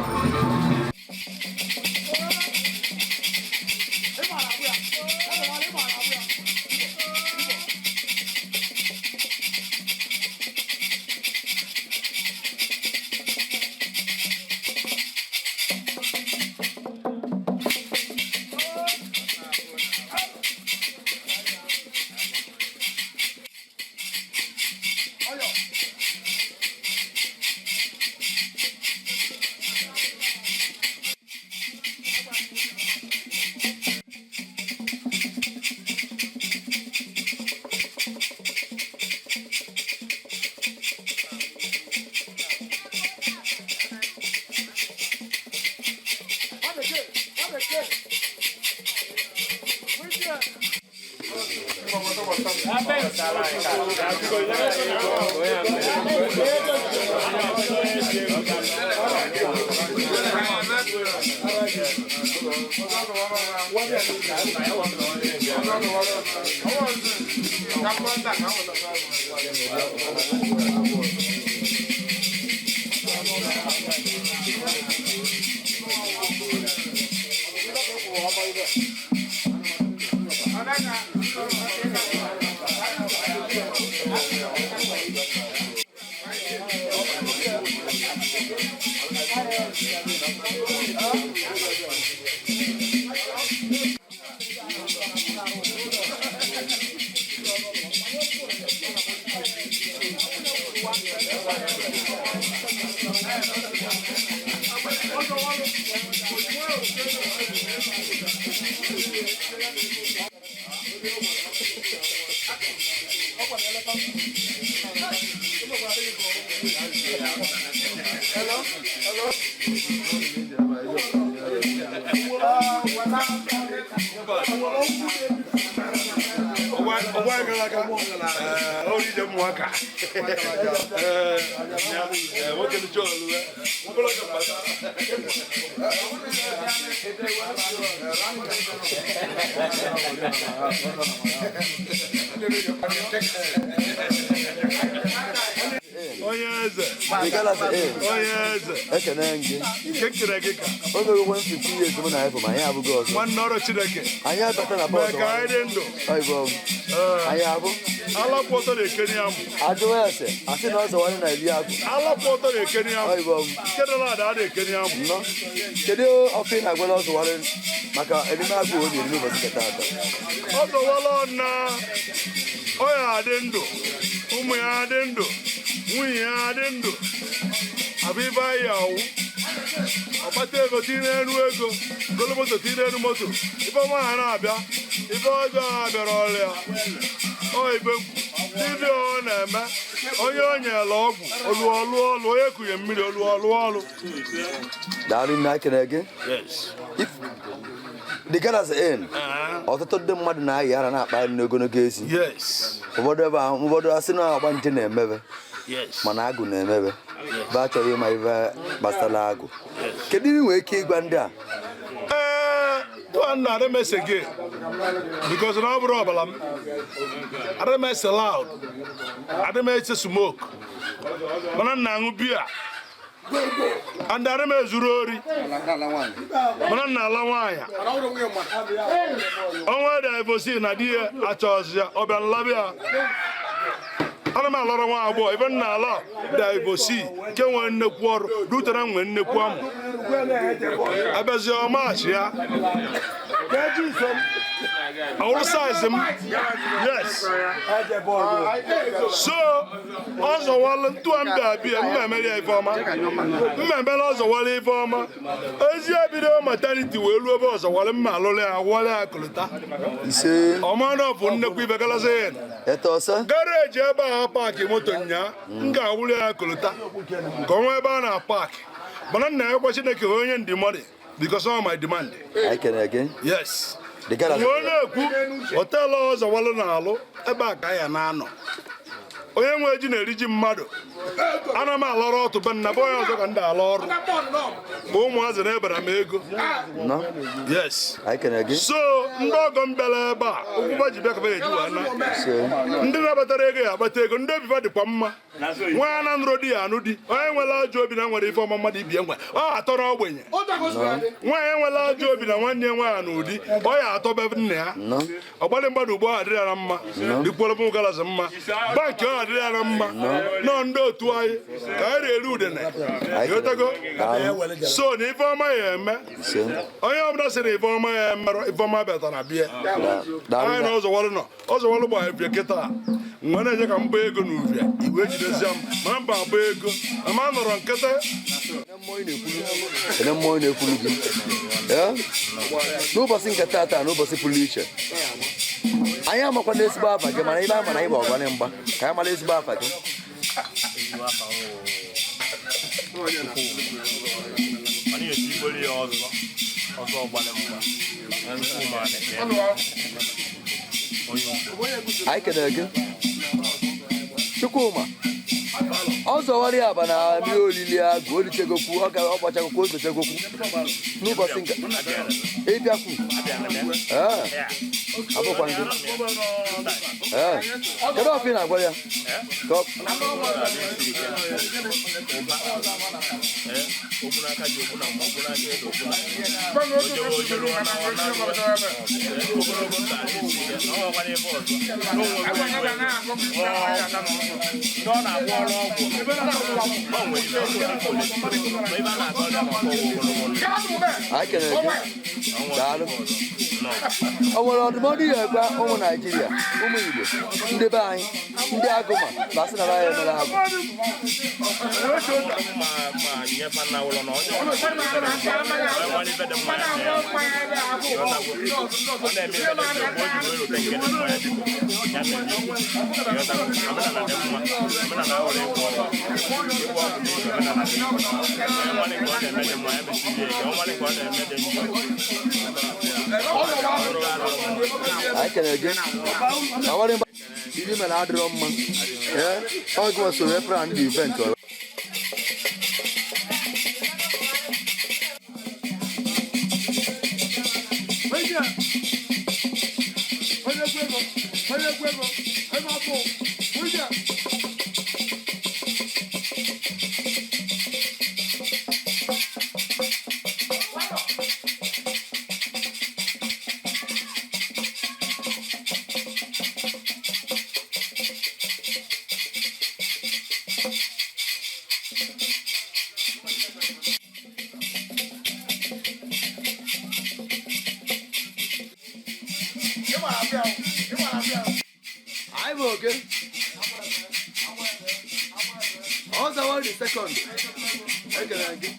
Ọgbọ gara aga, ọrụ ije ụmụaka nwoke ndị chọọ ọlụ mkpụrụ ọjọọ mgbata. Onye eze. Onye eze. Ekene gị. Nke kere gị ka. Oge 150 years mụ na anyị bụ ma anyị abụghị ọzọ. Nwanne ọrụ Chineke. Anyị abata na Mee bọọsụ. ka anyị dị ndụ. Oyibo. Anyị abụ. Alapụ ọtọ na-ekeni ya mụ. Ajụwa ese, asị na ọzọ nwanne na-eri agụ. Alapụ ọtọ na-ekeni ya mụ. Oyibo. Nke dara ada a na-ekeni ya mụ. Nnọọ. Kedu ọfụ ị na-agwala ọzọ nwanne maka erime agụ o na-eri n'ụbọchị nke taata? Ọ zọwala ọna, ọ ya adị ndụ, ụmụ ya adị ndụ, nwunye ya adị ndụ. Abụ ibe anyị awụ. Ọkpata ego tinye n'elu ego, golo moto tinye n'elu moto. Ife ọma ha na-abịa, ife ọjọọ ha bịara ọrịa. Ọ ibe dibịa ọ na-eme, onye o nyere ọgwụ, olu ọlụ ọlụ, onye kunye mmiri, olu ọlụ ọlụ. Daalụ nna, ekene gị. The Galaxy Inn. Ọtụtụ ndị mmadụ na-ayị ara na-akpagharị n'ogologo ezi. Ụfọdụ ebe ahụ, ụfọdụ asị na ọgba nje na-emebe. Mana agụ na-emebe. Be achọghị ịma ibe gbasara agụ. Kedu ihe ị nwere ike ịgwa ndị a? Ee, tụọ na adị m ese gị because na ọ bụrụ ọbara m, adị m ese loud, adị m ese smoke, mana m na-aṅụ biya and adị m ezuru ori, mana m na-ala nwaanyị. Ọnwa dị ivosi na di ya achọghịzị ya, ọ bịa nlabịa ya. Ana m alọrọ nwa agbọghọ ebe m na-ala daivosi nke nwere nnekwu ọrụ rutere nwee nnekwu amụ abịazie ọmachi ya. Ọwụrụ size m. Yes. So ọzọwalụ ntụa m bịa mma emere ya ife ọma. Mma emere ọzọwalụ ife ọma. Ezi ebido maternity wee ruo ebe ọzọwalụ mma alụrụ ya wụọla ya kụlụta. Ọma na ọ bụ nnekwu ife galasị ya. Garaji ebe a paakị moto nyaa, m ga-awụrụ ya kụlụta ka ọ nwee ebe a na-paakị. Mana nna ya kwa Chineke onye ndịmọdụ because of my demand. Yes. Mgbe na-ekwu họteelụ ọzọwalụ na-alụ ebe a ka ya na-anọ. Onye nwe ji na-eri ji mmadụ. Ana m alọrọ ọtụ be nna be onye ọzọ ka ndị ala ọrụ. Ma ụmụazị na-ebara m ego. Yes. So ndị ọgọ m bịara ebe a ụkwụba ji bịa ka eji wee na. Ndị nabatara ego ya agbata ego, ndị obifa dịkwa mma. Nwa na nụrụ di ya anụ di. Onye nwere ajọ obi na nwere ife ọma mmadụ ibie nwe. Ọ atọrọ ogbenye. Nwaanyị enwela ajọ obi na nwanne ya nwaanyị na ụdị ọ ya atọbe nna ya. Ọgbalị mmadụ ugbo adịrị ya na mma. Dịkwuola m galasị mma. Bankị ọ adịrị ya na mma. Nọ ndị otu anyị ka anyị na-eri udene. Ịghọtago? So na ife ọma ya eme. Onye ọbụla sị na ife ọma ya emerọ, ife ọma bịatara bịa. Anyị na ọzọwalụ nọ. Ọzọwalụ gbara ebie kịta. Nwa na-eje ka mba ego na uvie iwe jidezie m mana mba agba ego ama nọrọ nkịtị. Ene mmụọ na-ekwulu gị. N'ụbọchị nke taata n'ụbọchị pụrụ iche, anyị amakwa na ezigbo afa gị, mana ibe ama na anyị bụ ọgbalị mgba ka anyị mara ezigbo afa gị. Anyị kelere gị Chukwuma. Ọzọwara ya ba na mmiri olili agụ olichegokwu ọ gara ọgbachagokwu ozochegokwu n'ụbọchị nke ịbịakwu. Abụkwa gị. Kedu ọfụ ị na-agwa ya? Anyị kelere gị. Daalụ. O nwere ọdụmọdụ ya ekwe ụmụ Naijiria, ụmụ Igbo, ndị be anyị, ndị agụma na asị na ya emere agụ. Anyị kelere gị. Ndị mere adịrọ mma. Ọ gị soro plan the event. I'm okay. Ọzọwalụ the second. Ekele gị.